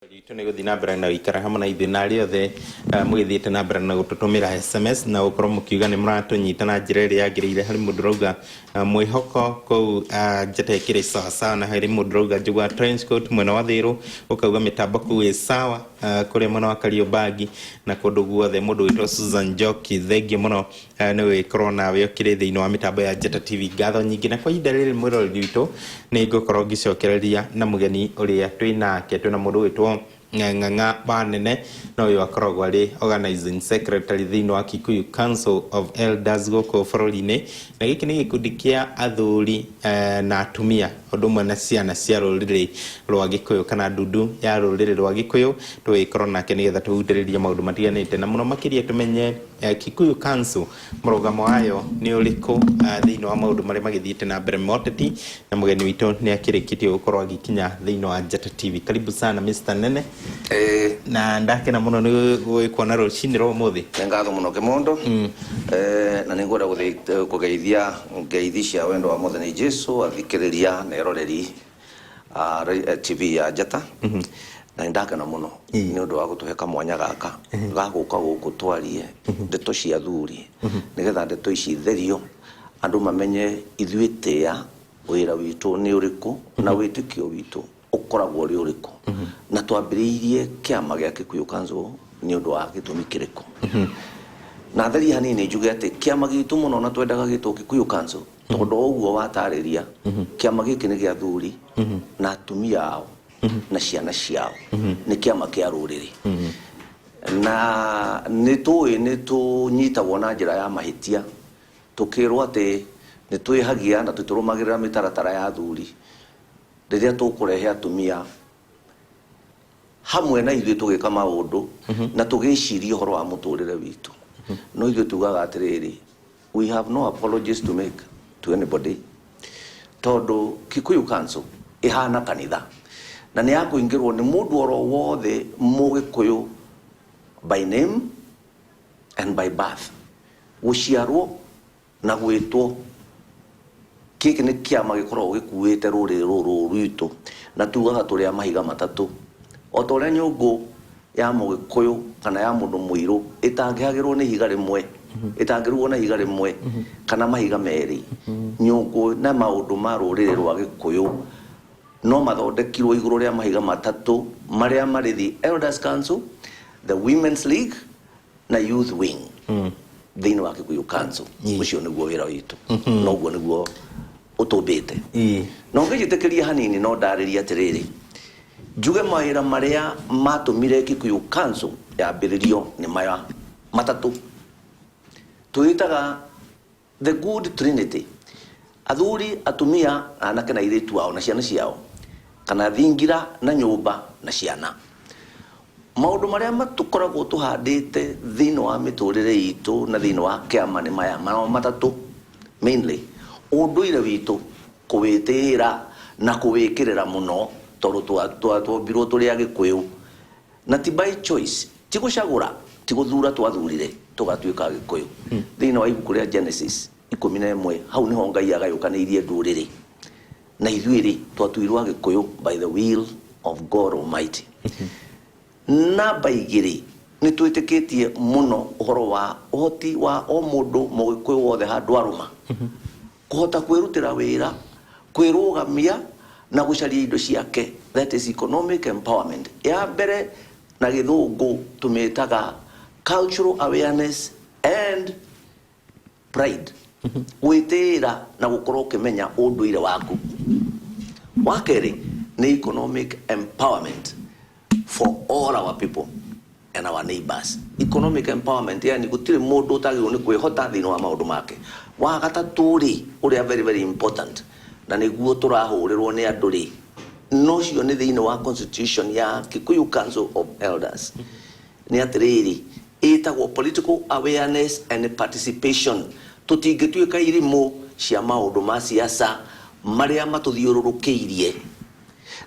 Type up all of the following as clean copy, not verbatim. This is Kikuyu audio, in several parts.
Ritũ nĩ gũthiĩ na mbere na gũikara hamwe na ithuĩ na arĩa othe mũgĩthiĩte na mbere na gũtũtũmĩra SMS na gũkorwo mũkiuga nĩ mũratũnyita na njĩra ĩrĩa yagĩrĩire. Harĩ mũndũ ũrauga mwĩhoko kũu njata ĩkĩrĩ sawasawa, na harĩ mũndũ ũrauga njũgua trench coat mwena wa Thĩrũ, ũkauga mĩtambo kũu ĩ sawa, kũrĩa mwena wa Kariobangi na kũndũ guothe. Mũndũ wĩtwo Susan Njoki, thengiũ mũno nĩ gũgĩkorwo nawe ũkĩrĩ thĩinĩ wa mĩtambo ya Njata TV. Ngatho nyingĩ. Na kwa ihinda rĩrĩ mwĩroreri witũ, nĩ ngũkorwo ngĩcokereria na mũgeni ũrĩa twĩ nake. Twĩna mũndũ ũgwĩtwo Ng'ang'a wa Nene, na ũyũ akoragwo arĩ organizing secretary thĩinĩ wa Kikuyu Council of Elders gũkũ bũrũri-inĩ. Na gĩkĩ nĩ gĩkundi kĩa athuri na atumia ũndũ ũmwe na ciana cia rũrĩrĩ rwa Gĩkũyũ kana ndundu ya rũrĩrĩ rwa Gĩkũyũ. Tũgĩkorwo nake nĩgetha tũhutĩrĩrie maũndũ matiganĩte na mũno makĩria tũmenye Kikuyu Council mũrũgamo wayo nĩ ũrĩkũ thĩinĩ wa maũndũ marĩa magĩthiĩte na mbere moteti. Na mũgeni witũ nĩ akĩrĩkĩtie gũkorwo agĩkinya thĩinĩ wa Njata TV. Karibu sana, Mr. Nene. Na ndakena mũno nĩ gũgĩkuona rũcinĩ rwa ũmũthĩ. Nĩ ngatho mũno, Kĩmondo. Na nĩ ngwenda kũgeithia ngeithi cia wendo wa Mwathani Jesu athikĩrĩria na eroreri a TV ya Njata, na nĩ ndakena mũno nĩ ũndũ wa gũtũhe kamwanya gaka ga gũka gũkũ twarie ndeto cia athuri, nĩgetha ndeto ici itherio, andũ mamenye ithuĩ tĩa wĩra witũ nĩ ũrĩkũ na wĩtĩkio witũ ũkoragwo ũrĩ ũrĩkũ, na twambĩrĩirie kĩama gĩa Kikuyu Council nĩ ũndũ wa gĩtũmi kĩrĩkũ. Na therie hanini njuge atĩ kĩama gitũ mũno na twendaga gĩtwo Kikuyu Council tondũ o ũguo watarĩria, kĩama gĩkĩ nĩ gĩa athuri na atumia ao na ciana ciao, nĩ kĩama kĩa rũrĩrĩ. Na nĩ tũĩ nĩ tũnyitagwo na njĩra ya mahĩtia tũkĩrwo atĩ nĩ twĩhagia na tũtũrũmagĩrĩra mĩtaratara ya athuri rĩrĩa tũkũrehe atumia hamwe na ithuĩ tũgĩka maũndũ na tũgĩciria ũhoro wa mũtũrĩre witũ. No ithuĩ tugaga atĩrĩrĩ, we have no apologies to make to anybody, tondũ Kikuyu Council ĩhana kanitha na nĩ ya kũingĩrwo nĩ mũndũ oro wothe Mũgĩkũyũ by name and by birth, gũciarwo na gwĩtwo. Gĩkĩ nĩ kĩama gĩkoragwo gĩkuĩte rũrĩrĩ rũrũ rwitũ, na tugaga tũrĩ a mahiga matatũ. O ta ũrĩa nyũngũ ya Mũgĩkũyũ kana ya mũndũ mũirũ ĩtangĩhagĩrwo nĩ ihiga rĩmwe, ĩtangĩrugwo na ihiga rĩmwe kana mahiga merĩ, nyũngũ na maũndũ ma rũrĩrĩ rwa Gĩkũyũ no mathondekirwo igũrũ rĩa mahiga matatũ marĩa marĩ the Elders Council, the Women's League na Youth Wing thĩinĩ wa Kikuyu Council. Ũcio nĩguo wĩra witũ, noguo nĩguo ũtũmbĩte. Na ũngĩnjĩtĩkĩria hanini, no ndarĩrie atĩrĩrĩ, njuge mawĩra marĩa matũmire Kikuyu Council yambĩrĩrio nĩ maya matatũ twĩtaga the good trinity: athuri, atumia, anake na airĩtu ao na ciana ciao, kana thingira na nyũmba na ciana. Maũndũ marĩa matũkoragwo tũhandĩte thĩinĩ wa mĩtũrĩre itũ na thĩinĩ wa kĩama nĩ maya mao matatũ mainly: ũndũire witũ, kũwĩtĩĩra na kũwĩkĩrĩra mũno, tondũ twombirwo tũrĩ Agĩkũyũ na ti by choice, ti gũcagũra, ti gũthura twathurire tũgatuĩka Agĩkũyũ. Thĩinĩ wa ibuku rĩa Genesis 11, hau nĩho Ngai agayũkanĩirie ndũrĩrĩ, na ithuĩ rĩ twatuirwo Agĩkũyũ by the will of God Almighty. Namba 2, nĩ twĩtĩkĩtie mũno ũhoro wa ũhoti wa o mũndũ Mũgĩkũyũ wothe handũ arũma kũhota kwĩrutĩra wĩra, kwĩrũgamia na gũcaria indo ciake, that is economic empowerment. Ya mbere na Gĩthũngũ tũmĩtaga cultural awareness and pride, gwĩtĩĩra na gũkorwo ũkĩmenya ũndũire waku. Wa kerĩ nĩ economic empowerment for all our people and our neighbors. Economic empowerment, yani gũtirĩ mũndũ ũtagĩrĩirwo nĩ kwĩhota thĩinĩ wa maũndũ make. Wa gatatũ rĩ, ũrĩa very very important na nĩguo tũrahũrĩrwo nĩ andũ rĩ, nocio nĩ thĩinĩ wa constitution ya Kikuyu Council of Elders, nĩ atĩrĩrĩ, ĩtagwo political awareness and participation. Tũtingĩtuĩka irimũ cia maũndũ ma siasa marĩa matũthiũrũrũkĩirie,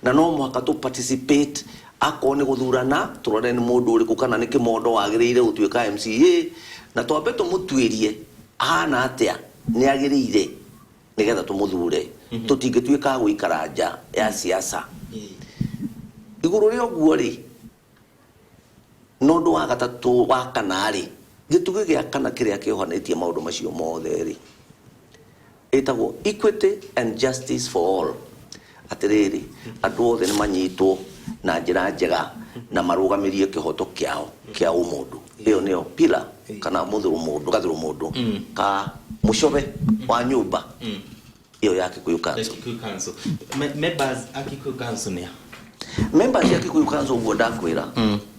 na no mũhaka tũ participate. Akorwo nĩ gũthurana, tũrore nĩ mũndũ ũrĩkũ kana nĩ kĩmondo wagĩrĩire gũtuĩka MCA, na twambe tũmũtuĩrie ahana atĩa, nĩ agĩrĩire, nĩgetha tũmũthure. Tũtingĩtuĩka a gũikara nja ya siasa. Igũrũ rĩa ũguo rĩ, na ũndũ wa gatatũ wa kana rĩ, gĩtugĩ gĩa kana kĩrĩa kĩohanĩtie maũndũ macio mothe rĩ, ĩtagwo equity and justice for all. Atĩrĩrĩ, andũ othe nĩ manyitwo na njĩra njega na marũgamĩrie kĩhoto kĩao kĩa ũmũndũ. Ĩyo nĩyo pillar kana mũthũrũmũndũ gathũrũmũndũ ka mũcobe wa nyũmba ĩyo ya Kikuyu Council. Kikuyu Council. Members a Kikuyu Council nĩ a? Members ya Kikuyu Council, ũguo ndakwĩra,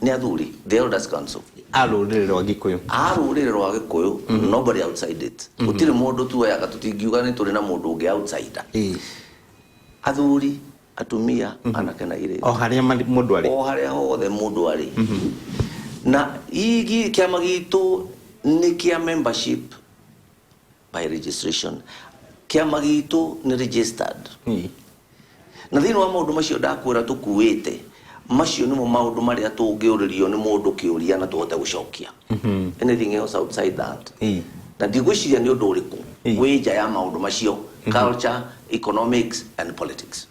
nĩ athuri, the Elders Council. A rũrĩrĩ rwa Gĩkũyũ. A rũrĩrĩ rwa Gĩkũyũ, nobody outside it. Gũtirĩ mũndũ tuoyaga, tũtingiuga nĩ tũrĩ na mũndũ ũngĩ outsider. Athuri, atumia, anake na airĩtu. O harĩa mũndũ arĩ. O harĩa hothe mũndũ arĩ. Na igi kĩama gitũ nĩ kĩa membership by registration. Kĩama gitũ nĩ registered. Na thĩinĩ wa maũndũ macio ndakwĩra tũkuĩte, macio nĩmo maũndũ marĩa tũngĩũrĩrio nĩ mũndũ kĩũria na tũhote gũcokia. Anything else outside that, na ndigwĩciria nĩ ũndũ ũrĩkũ wĩ nja ya maũndũ macio, culture, economics and politics.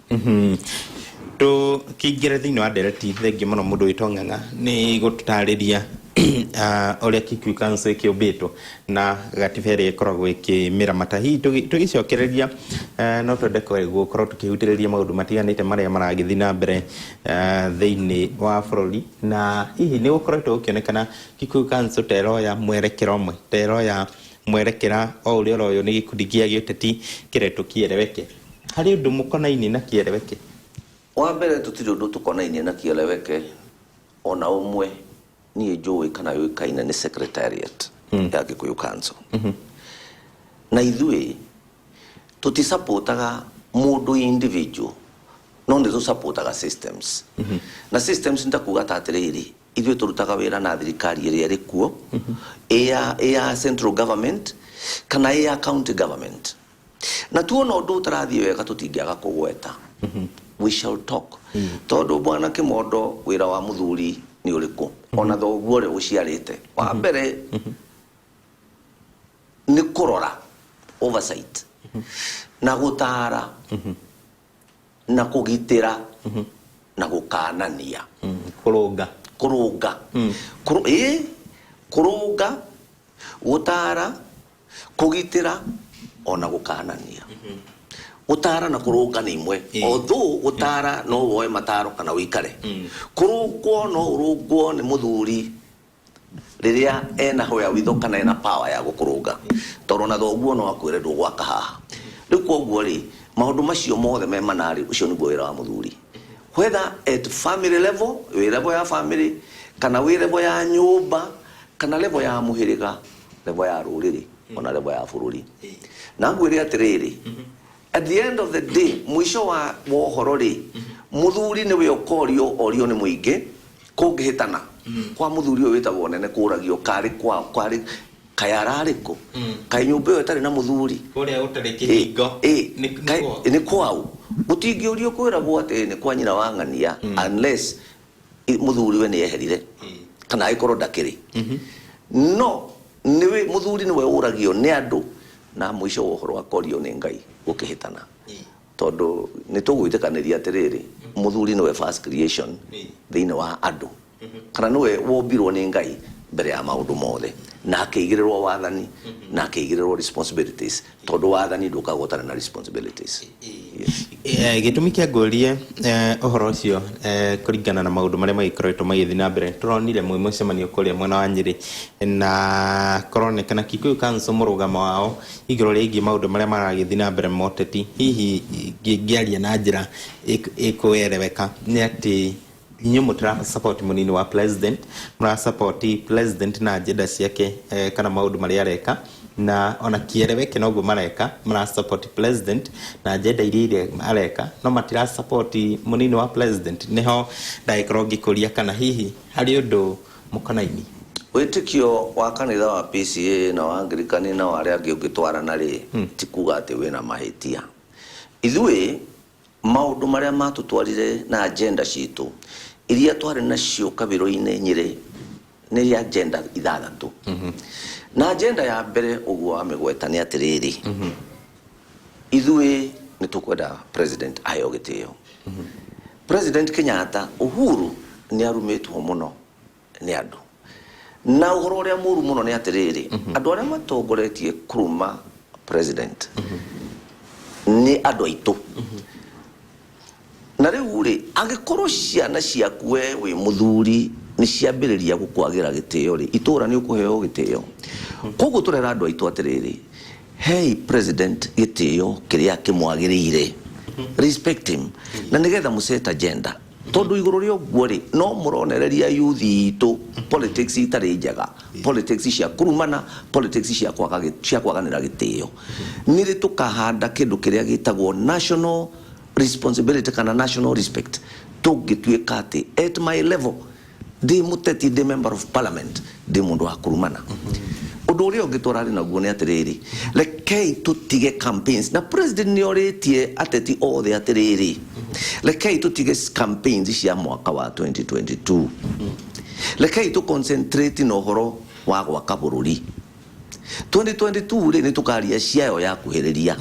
Tũkĩingĩra thĩinĩ wa ndereti, thengiũ mũno mũndũ wĩtwo Ng'ang'a nĩ gũtũtarĩria ũrĩa Kikuyu Council ĩkĩũmbĩtwo na gatiba ĩrĩa ĩkoragwo ĩkĩmĩramata. Hihi tũgĩcokereria, no twende gũkorwo tũkĩhutĩrĩria maũndũ matiganĩte marĩa maragĩthiĩ na mbere thĩinĩ wa bũrũri, na hihi nĩ gũkoretwo gũkĩonekana Kikuyu Council ta ĩroya mwerekera ũmwe, ta ĩroya mwerekera o ũrĩa ũroywo nĩ gĩkundi gĩa gĩũteti kĩretwo Kieleweke. Harĩ ũndũ mũkonainie na Kieleweke? Wa mbere, tũtirĩ ũndũ tũkonainie na Kieleweke ona ũmwe. Niĩ njũĩ kana yũĩkaine nĩ secretariat ya Kikuyu Council, na ithuĩ tũtisapotaga mũndũ individual, no nĩ tũsapotaga systems. Na systems nĩ ta kuga ta atĩrĩrĩ, ithuĩ tũrutaga wĩra na thirikari ĩrĩa ĩrĩ kuo, ĩ ya central government kana ĩ ya county government, na tuona ũndũ ũtarathiĩ wega tũtingĩaga kũgweta. We shall talk, tondũ bwana Kĩmondo, wĩra wa mũthuri nĩ ũrĩkũ? Ona thoguo ũrĩa ũciarĩte, wa mbere nĩ kũrora, oversight, na gũtara na kũgitĩra na gũkanania. Kũrũnga. Kũrũnga. Ĩ kũrũnga, gũtara, kũgitĩra ona gũkanania. Gũtara na kũrũnga nĩ imwe. Although gũtara no woe mataro kana ũikare, kũrũngwo no ũrũngwo nĩ mũthuri rĩrĩa ena wherewithal kana ena power ya gũkũrũnga, tondũ ona thoguo no akwĩre ndũgwaka haha. Rĩu koguo rĩ, maũndũ macio mothe me mana rĩ, ũcio nĩguo wĩra wa mũthuri, whether at family level, wĩ level ya family kana wĩ level ya nyũmba kana level ya mũhĩrĩga, level ya rũrĩrĩ, ona level ya bũrũri. Na ngwĩre atĩrĩrĩ, at the end of the day, mũico wa ũhoro rĩ, mũthuri nĩwe ũkorio orio nĩ mũingĩ kũngĩhĩtana. Kwa mũthuri ũyũ wĩtagwo nene, kũragio karĩ kwa kwarĩ kaĩ ararĩ kũ, kaĩ nyũmba ĩyo ĩtarĩ na mũthuri. Kũrĩa gũtarĩ kĩhingo. Nĩ kwau gũtingĩũrio, kwĩragwo atĩ nĩ kwa nyina wa ng'ania, unless mũthuri we nĩ eherire kana agĩkorwo ndakĩrĩ. No nĩwe mũthuri nĩwe ũragio nĩ andũ, na mũico wa ũhoro akorio nĩ Ngai gũkĩhĩtana, tondũ nĩ tũgwĩtĩkanĩria atĩrĩrĩ, mũthuri nĩwe first creation thĩinĩ wa andũ, kana nĩwe wombirwo nĩ Ngai mbere ya maũndũ mothe, na akĩigĩrĩrwo wathani na akĩigĩrĩrwo responsibilities, tondũ wathani ndũkaga ũtarĩ na responsibilities, yes. Gĩtũmi kĩa ngũrie ũhoro ũcio, kũringana na maũndũ marĩa magĩkoretwo magĩthiĩ na mbere, tũronire mwĩ mũcemanio kũrĩa mwena wa Nyĩrĩ, na kũronekana Kikuyu Council mũrũgamo wao igũrũ rĩgiĩ maũndũ marĩa maragĩthiĩ na mbere moteti, hihi ngĩaria na njĩra ĩkũereweka, nĩ atĩ inyuĩ mũtira support mũnini wa president, mũra support president na agenda ciake, kana maũndũ marĩa areka, na ona kĩereweke noguo mareka, mara support president na agenda iria areka, no matira support mũnini wa president. Nĩho ndagĩkorwo ngĩkũria kana hihi harĩ ũndũ mũkonaini. Wĩtĩkio wa kanitha wa PCA na wa Anglikani na wa arĩa angĩ ũngĩtwarana rĩ, ti kuga atĩ wĩna mahĩtia. Ithuĩ maũndũ marĩa matũtwarire na agenda citũ iria twarĩ nacio kabirũ-inĩ Nyĩrĩ nĩ agenda ithathatũ. Na agenda ya mbere ũguo wamĩgweta nĩ atĩrĩrĩ, ithuĩ nĩ tũkwenda president aheo gĩtĩo. President Kenyatta, Uhuru nĩ arumĩtwo mũno nĩ andũ, na ũhoro ũrĩa mũru mũno nĩ atĩrĩrĩ, andũ arĩa matongoretie kũruma president nĩ andũ aitũ. Na rĩu rĩ, angĩkorwo ciana ciaku we wĩ mũthuri nĩ ciambĩrĩria gũkwagĩra gĩtĩo rĩ, itũra nĩ ũkũheo gĩtĩo. Koguo tũrera andũ aitũ atĩrĩrĩ, hei president gĩtĩo kĩrĩa kĩmwagĩrĩire, respect him, na nĩgetha mũset agenda, tondũ igũrũ rĩa ũguo rĩ, no mũronereria youth itũ politics itarĩ njega, politics cia kũrumana, politics cia kwaganĩra gĩtĩo. Nĩ rĩ tũkahanda kĩndũ kĩrĩa gĩtagwo national responsibility kana national respect? Tũngĩtuĩka atĩ at my level, ndĩ mũteti, ndĩ member of parliament, ndĩ mũndũ wa kũrumana. Ũndũ ũrĩa ũngĩ tũrarĩ naguo nĩ atĩrĩrĩ, rekei tũtige campaigns, na president nĩ orĩtie ateti othe atĩrĩrĩ, rekei tũtige campaigns cia mwaka wa 2022, rekei tũ concentrate na ũhoro wa gwaka bũrũri. 2022 rĩ, nĩ tũkaria ciayo ya kuhĩrĩria.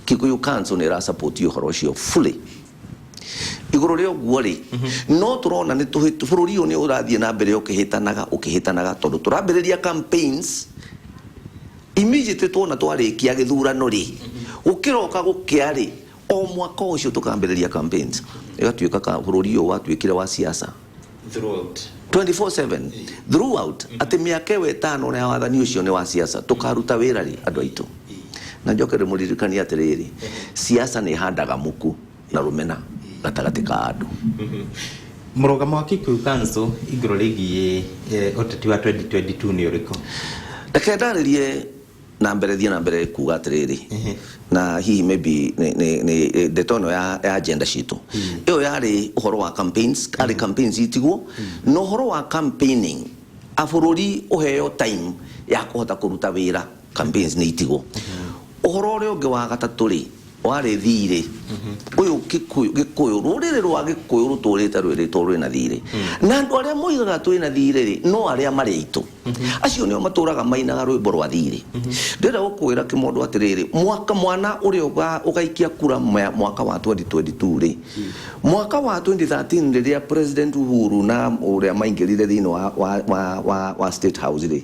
Kikuyu Council nĩ ĩrasupport ũhoro ũcio fully. Igũrũ rĩa ũguo rĩ, no tũrona nĩ bũrũri ũyũ nĩ ũrathiĩ na mbere ũkĩhĩtanaga ũkĩhĩtanaga, tondũ tũrambĩrĩria campaigns immediately tuona twarĩkia gĩthurano rĩ, gũkĩroka gũkĩa rĩ, o mwaka ũcio tũkambĩrĩria campaigns, ĩgatuĩka ka bũrũri ũyũ watuĩkire wa siasa throughout. 24/7 throughout, atĩ mĩaka ĩyo 5 ya wathani ũcio nĩ wa siasa. Tũkaruta wĩra rĩ, andũ aitũ? Na njoke ndĩmũririkanie atĩrĩrĩ, siasa nĩ ĩhandaga muku na rũmena gatagatĩ ka andũ. Mũrũgamo wa Kikuyu Council igũrũ rĩgiĩ ũteti wa 2022 nĩ ũrĩkũ? Reke ndarĩrie na mbere, thiĩ na mbere kuga atĩrĩrĩ, na hihi maybe nĩ ndeto ĩno ya agenda citũ ĩyo yarĩ ũhoro wa campaigns, arĩ campaigns itigwo na ũhoro wa campaigning, a bũrũri ũheo time ya kũhota kũruta wĩra, campaigns nĩ itigwo. Ũhoro ũrĩa ũngĩ wa gatatũ rĩ, warĩ thirĩ ũyũ. Kikuyu, Gĩkũyũ, rũrĩrĩ rwa Gĩkũyũ rũtũrĩte rwĩrĩtwo rwĩna thirĩ, na andũ arĩa moigaga twĩna thirĩ rĩ, no arĩa marĩ aitũ acio nĩo matũraga mainaga rwĩmbo rwa thirĩ. Ndĩrenda gũkwĩra kĩmondo atĩrĩrĩ, mwaka mwana ũrĩa ũgaikia kura mwaka wa 2022 rĩ, mwaka wa 2013 rĩrĩa President Uhuru na ũrĩa maingĩrire thĩinĩ wa State House rĩ,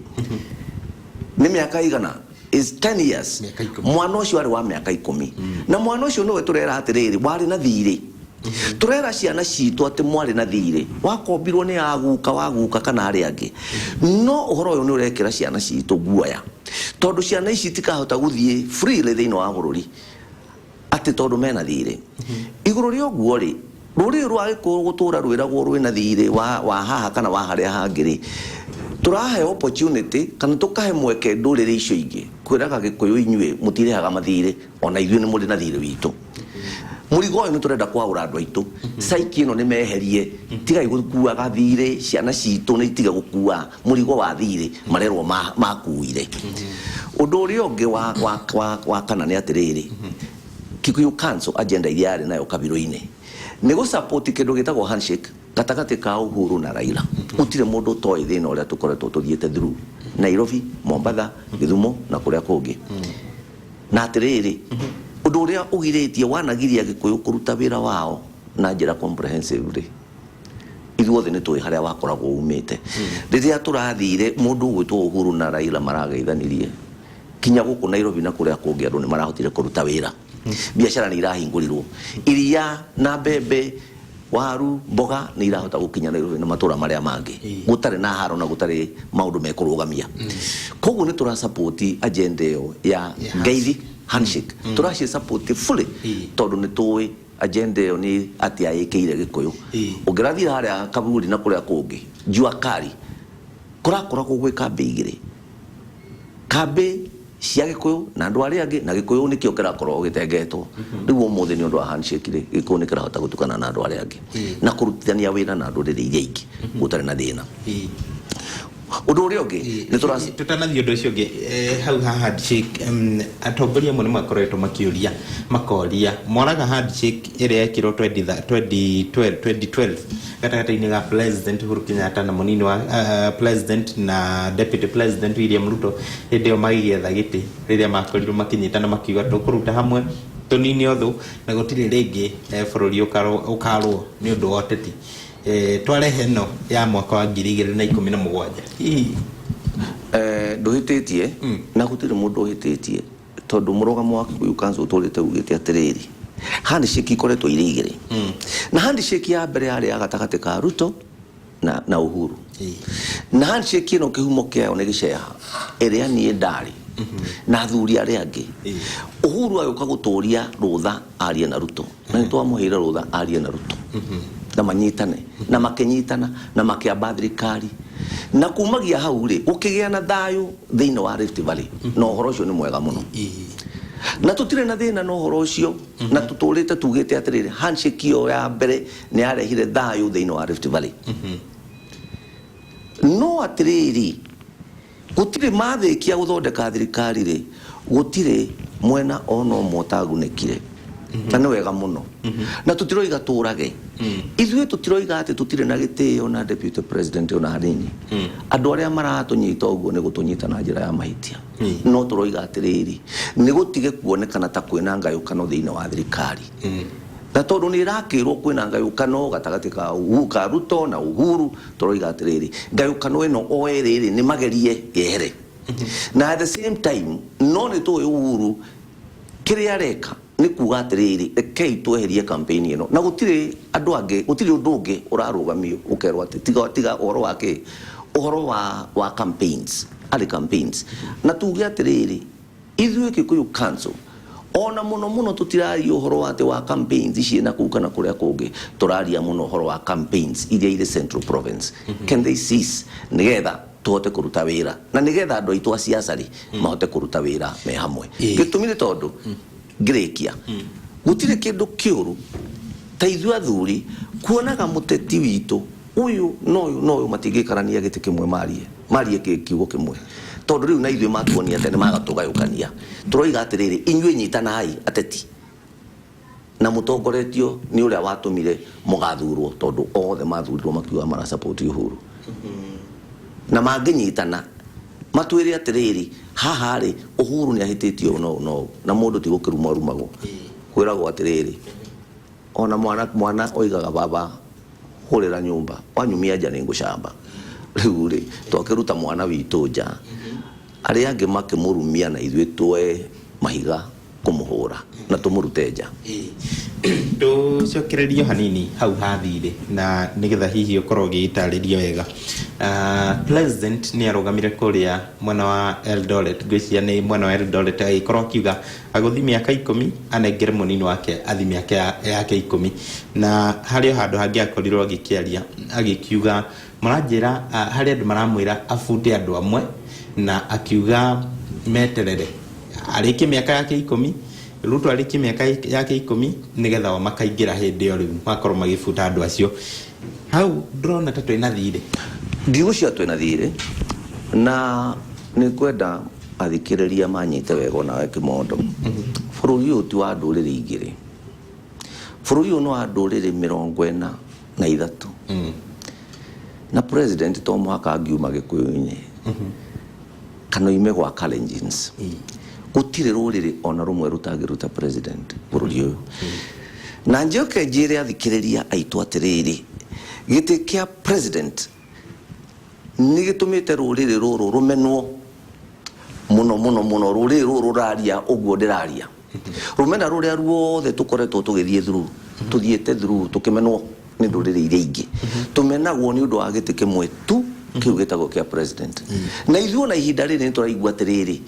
nĩ mĩaka igana is 10 years. Mĩaka 10. Mwana ũcio arĩ wa mĩaka 10, na mwana ũcio nĩwe tũrera atĩrĩrĩ, warĩ na thirĩ. Tũrera ciana citũ atĩ mwarĩ na thirĩ wakombirwo nĩ aguka waguka kana arĩa angĩ. No ũhoro ũyũ nĩ ũrekĩra ciana citũ guoya, tondũ ciana ici itikahota gũthiĩ freely thĩinĩ wa bũrũri atĩ tondũ mena thirĩ. Igũrũ rĩa ũguo rĩ, rũrĩrĩ rwa Gĩkũyũ gũtũra rwĩragwo rwĩna thirĩ wa haha kana wa harĩa hangĩ rĩ, tũrahe opportunity kana tũkahe mweke ndũrĩrĩ icio ingĩ kwĩraga Gĩkũyũ, inyuĩ mũtirĩhaga mathirĩ, ona ithuĩ nĩ mũrĩ na thirĩ witũ. Mũrigo ũyũ nĩ tũrenda kwaũra andũ aitũ saiki ĩno nĩ meherie, tigai gũkuaga thirĩ. Ciana citũ nĩ itige gũkua mũrigo wa thirĩ marerwo makuire. Ũndũ ũrĩa ũngĩ wa kana nĩ atĩrĩrĩ, Kikuyu Council agenda iria yarĩ nayo kabirũ-inĩ nĩ gũsupport kĩndũ gĩtagwo handshake gatagatĩ ka Uhuru na Raila. Gũtirĩ mũndũ ũtoĩ thĩna ũrĩa tũkoretwo tũthiĩte through Nairobi, Mombatha, Gĩthumo na kũrĩa kũngĩ, na atĩrĩrĩ, ũndũ ũrĩa ũgirĩtie wanagiria Gĩkũyũ kũruta wĩra wao na njĩra comprehensive rĩ, ithuothe nĩ tũĩ harĩa wakoragwo umĩte. Rĩrĩa tũrathire, mũndũ ũgwĩtwo Uhuru na Raila marageithanirie kinya gũkũ Nairobi na kũrĩa kũngĩ, andũ nĩ marahotire kũruta wĩra, biacara nĩ irahingũrirwo, iria na mbembe, waru, mboga nĩ irahota gũkinya Nairobi na matũra marĩa mangĩ gũtarĩ na haro na gũtarĩ maũndũ mekũrũgamia. Koguo nĩ tũra support agenda ĩyo ya ngeithi handshake, tũraci support fully, tondũ nĩ tũĩ agenda ĩyo nĩ atĩa ĩkĩire Gĩkũyũ. Ũngĩrathire harĩa Kaburi na kũrĩa kũngĩ jua kari, kũrakoragwo gwĩ kambĩ igĩrĩ, kambĩ cia Gĩkũyũ na andũ arĩa angĩ, na Gĩkũyũ nĩkĩo kĩrakorwo gĩtengetwo. Rĩu ũmũthĩ nĩ ũndũ wa handshake rĩ, Gĩkũyũ nĩ kĩrahota gũtukana na andũ arĩa angĩ na kũrutithania wĩra na ndũrĩrĩ iria ingĩ gũtarĩ na thĩna. Ũndũ ũrĩa ũngĩ nĩ tũra Tũtanathiĩ ũndũ ũcio ũngĩ, hau ha handshake, atongoria amwe nĩ makoretwo makĩũria, makoria moraga handshake ĩrĩa yekirwo 2012 2012 gatagatĩ-inĩ ga President Uhuru Kenyatta na mũnini wa president na Deputy President William Ruto, hĩndĩ ĩyo magĩgĩetha gĩtĩ, rĩrĩa makorirwo makĩnyitana makiuga tũkũruta hamwe. Tũnine ũthũ na gũtirĩ rĩngĩ bũrũri ũkarũo nĩ ũndũ wa ũteti. Twarehe ĩno ya mwaka wa 2017 hihi? Ndũhĩtĩtie na gũtirĩ mũndũ ũhĩtĩtie, tondũ mũrũgamo wa Kikuyu Council ũtũrĩte ugĩte atĩrĩrĩ, handshake ikoretwo irĩ igĩrĩ, na handshake ya mbere yarĩ ya gatagatĩ ka Ruto na Uhuru, na handshake ĩno kĩhumo kĩayo nĩ gĩceha ĩrĩa niĩ ndarĩ na athuri arĩa angĩ. Uhuru agĩũka gũtũria rũtha arie na Ruto, na nĩ twamũheire rũtha arie na Ruto na manyitane, na makĩnyitana na makĩamba thirikari, na kumagia hau rĩ gũkĩgĩa na thayũ thĩinĩ wa Rift Valley, na ũhoro ũcio nĩ mwega mũno, na tũtirĩ na thĩna na ũhoro ũcio, na tũtũrĩte tugĩte atĩrĩrĩ, handshake ĩyo ya mbere nĩ yarehire thayũ thĩinĩ wa Rift Valley. No atĩrĩrĩ, gũtirĩ mathĩkia gũthondeka thirikari rĩ, gũtirĩ mwena ona ũmwe ũtagunĩkire, na nĩ wega mũno, na tũtiroiga tũrage. Ithuĩ tũtiroiga atĩ tũtirĩ na gĩtĩo na deputy president ona hanini. Andũ arĩa maratũnyita ũguo nĩ gũtũnyita na njĩra ya mahĩtia, no tũroiga atĩrĩrĩ, nĩ gũtige kuonekana ta kwĩna ngayũkano thĩinĩ wa thirikari, na tondũ nĩ ĩrakĩrwo kwĩna ngayũkano gatagatĩ ka ka Ruto na Uhuru, tũroiga atĩrĩrĩ, ngayũkano ĩno o ĩrĩ rĩ nĩ magerie yehere. Na at the same time, no nĩ tũĩ Uhuru kĩrĩa areka nĩ kuga atĩrĩrĩ, rekei tweherie campaign ĩno, na gũtirĩ andũ angĩ, gũtirĩ ũndũ ũngĩ ũrarũgamio ũkerwo atĩ tiga ũhoro wa kĩ, ũhoro wa campaigns, arĩ campaigns. Na tuge atĩrĩrĩ, ithuĩ Kikuyu Council ona mũno mũno tũtiraria ũhoro wa atĩ wa campaigns ici na kũu kana kũrĩa kũngĩ, tũraria mũno ũhoro wa campaigns iria irĩ Central Province. Can they cease, nĩgetha tũhote kũruta wĩra, na nĩgetha andũ aitũ a siasa rĩ mahote kũruta wĩra me hamwe? Gĩtũmi nĩ tondũ ngĩrĩkia, gũtirĩ kĩndũ kĩũru ta ithuĩ athuri kuonaga mũteti witũ ũyũ na ũyũ na ũyũ matingĩikarania gĩtĩ kĩmwe, marie kiugo kĩmwe, tondũ rĩu na ithuĩ matuonia atĩ nĩ magatũgayũkania. Tũroiga atĩrĩrĩ, inyuĩ nyitanai ateti na mũtongoretio nĩ ũrĩa watũmire mũgathurwo, tondũ othe mathurirwo makiuga marasupport Uhuru, na mangĩnyitana matwĩre atĩrĩrĩ, haha rĩ Uhuru nĩ ahĩtĩtie ũũ na ũũ na ũũ, na mũndũ ti gũkĩrumwo arumagwo, kwĩragwo atĩrĩrĩ, ona mwana oigaga, "Baba, hũrĩra nyũmba, wanyumia nja nĩ ngũcamba." Rĩu rĩ twakĩruta mwana witũ nja, arĩa angĩ makĩmũrumia, na ithuĩ tuoe mahiga kũmũhũra na tũmũrute nja. Tũcokererio hanini hau hathirĩ, na nĩgetha hihi ũkorwo ũgĩtarĩria wega. President nĩ arũgamire kũrĩa mwena wa Eldoret, ngwĩciria nĩ mwena wa Eldoret, agĩkorwo akiuga agũthi mĩaka 10, anengere mũnini wake athi mĩaka yake 10. Na harĩ o handũ hangĩ akorirwo agĩkĩaria agĩkiuga mũranjĩra, harĩ andũ maramwĩra abute andũ amwe, na akiuga meterere arĩkie mĩaka yake 10, Ruto arĩkie mĩaka yake 10, nĩgetha o makaingĩra hĩndĩ ĩyo rĩu makorwo magĩbuta andũ acio. Hau ndĩrona ta twĩna thirĩ. Ndigũcia twĩna thirĩ, na nĩ kwenda athikĩrĩria manyite wega onawe kĩmondo. Bũrũri ũyũ ti wa ndũrĩrĩ igĩrĩ, bũrũri ũyũ nĩ wa ndũrĩrĩ 43, na president to mũhaka angiuma Gĩkũyũ-inĩ kana oime gwa Kalenjins. Gũtirĩ rũrĩrĩ ona rũmwe rũtangĩruta president bũrũri ũyũ. Na njoke njĩre athikĩrĩria aitũ atĩrĩrĩ, gĩtĩ kĩa president nĩ gĩtũmĩte rũrĩrĩ rũrũ rũmenwo mũno mũno mũno. Rũrĩrĩ rũrũ rũraria ũguo ndĩraria, rũmena rũrĩa ruothe tũkoretwo tũgĩthiĩ through, tũthiĩte through tũkĩmenwo nĩ ndũrĩrĩ iria ingĩ, tũmenagwo nĩ ũndũ wa gĩtĩ kĩmwe tu kĩu gĩtagwo kĩa president. Na ithuĩ ona ihinda rĩrĩ nĩ tũraigua atĩrĩrĩ,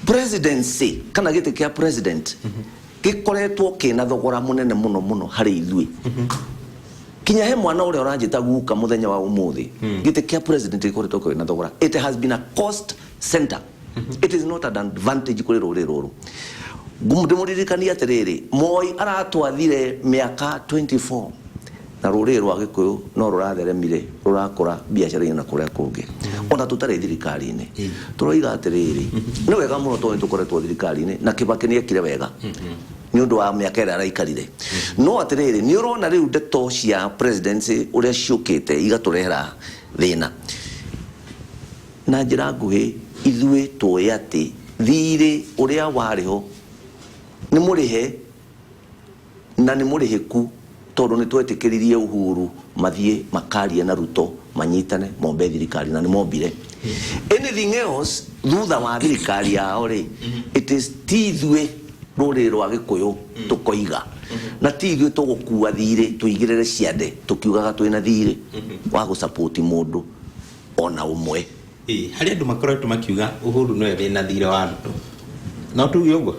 presidency kana gĩtĩ kĩa president gĩkoretwo kĩna thogora mũnene mũno mũno harĩ ithuĩ, kinya he mwana ũrĩa ũranjĩta guka mũthenya wa ũmũthĩ. Gĩtĩ kĩa president gĩkoretwo kĩna thogora. It has been a cost center, it is not an advantage kũrĩ rũrĩrĩ rũrũ. Ndĩmũririkanie atĩrĩrĩ, Moi aratwathire mĩaka 24, na rũrĩrĩ rwa Gĩkũyũ no rũratheremire, rũrakũra biacara-inĩ na kũrĩa kũngĩ, ona tũtarĩ thirikari-inĩ. Tũroiga atĩrĩrĩ, nĩ wega mũno tondũ nĩ tũkoretwo thirikari-inĩ, na Kibaki nĩ ekire wega nĩ ũndũ wa mĩaka ĩrĩa araikarire. No atĩrĩrĩ, nĩ ũrona rĩu ndeto cia presidency ũrĩa ciũkĩte igatũrehera thĩna. Na njĩra nguhĩ, ithuĩ tũĩ atĩ thirĩ ũrĩa warĩ ho nĩ mũrĩhe. Na nĩ mũrĩhĩku tondũ nĩ twetĩkĩririe Uhuru mathiĩ makarie na Ruto, manyitane mombe thirikari, na nĩ mombire. Anything else thutha wa thirikari yao rĩ, it is ti ithuĩ rũrĩrĩ rwa Gĩkũyũ tũkoiga, na ti ithuĩ tũgũkua thirĩ tũigĩrĩre ciande tũkiugaga twĩna thirĩ wa gũsapoti mũndũ ona ũmwe. Ĩĩ, harĩ andũ makoretwo makiuga Uhuru nĩwe wĩna thirĩ wa Ruto, no tuge ũguo?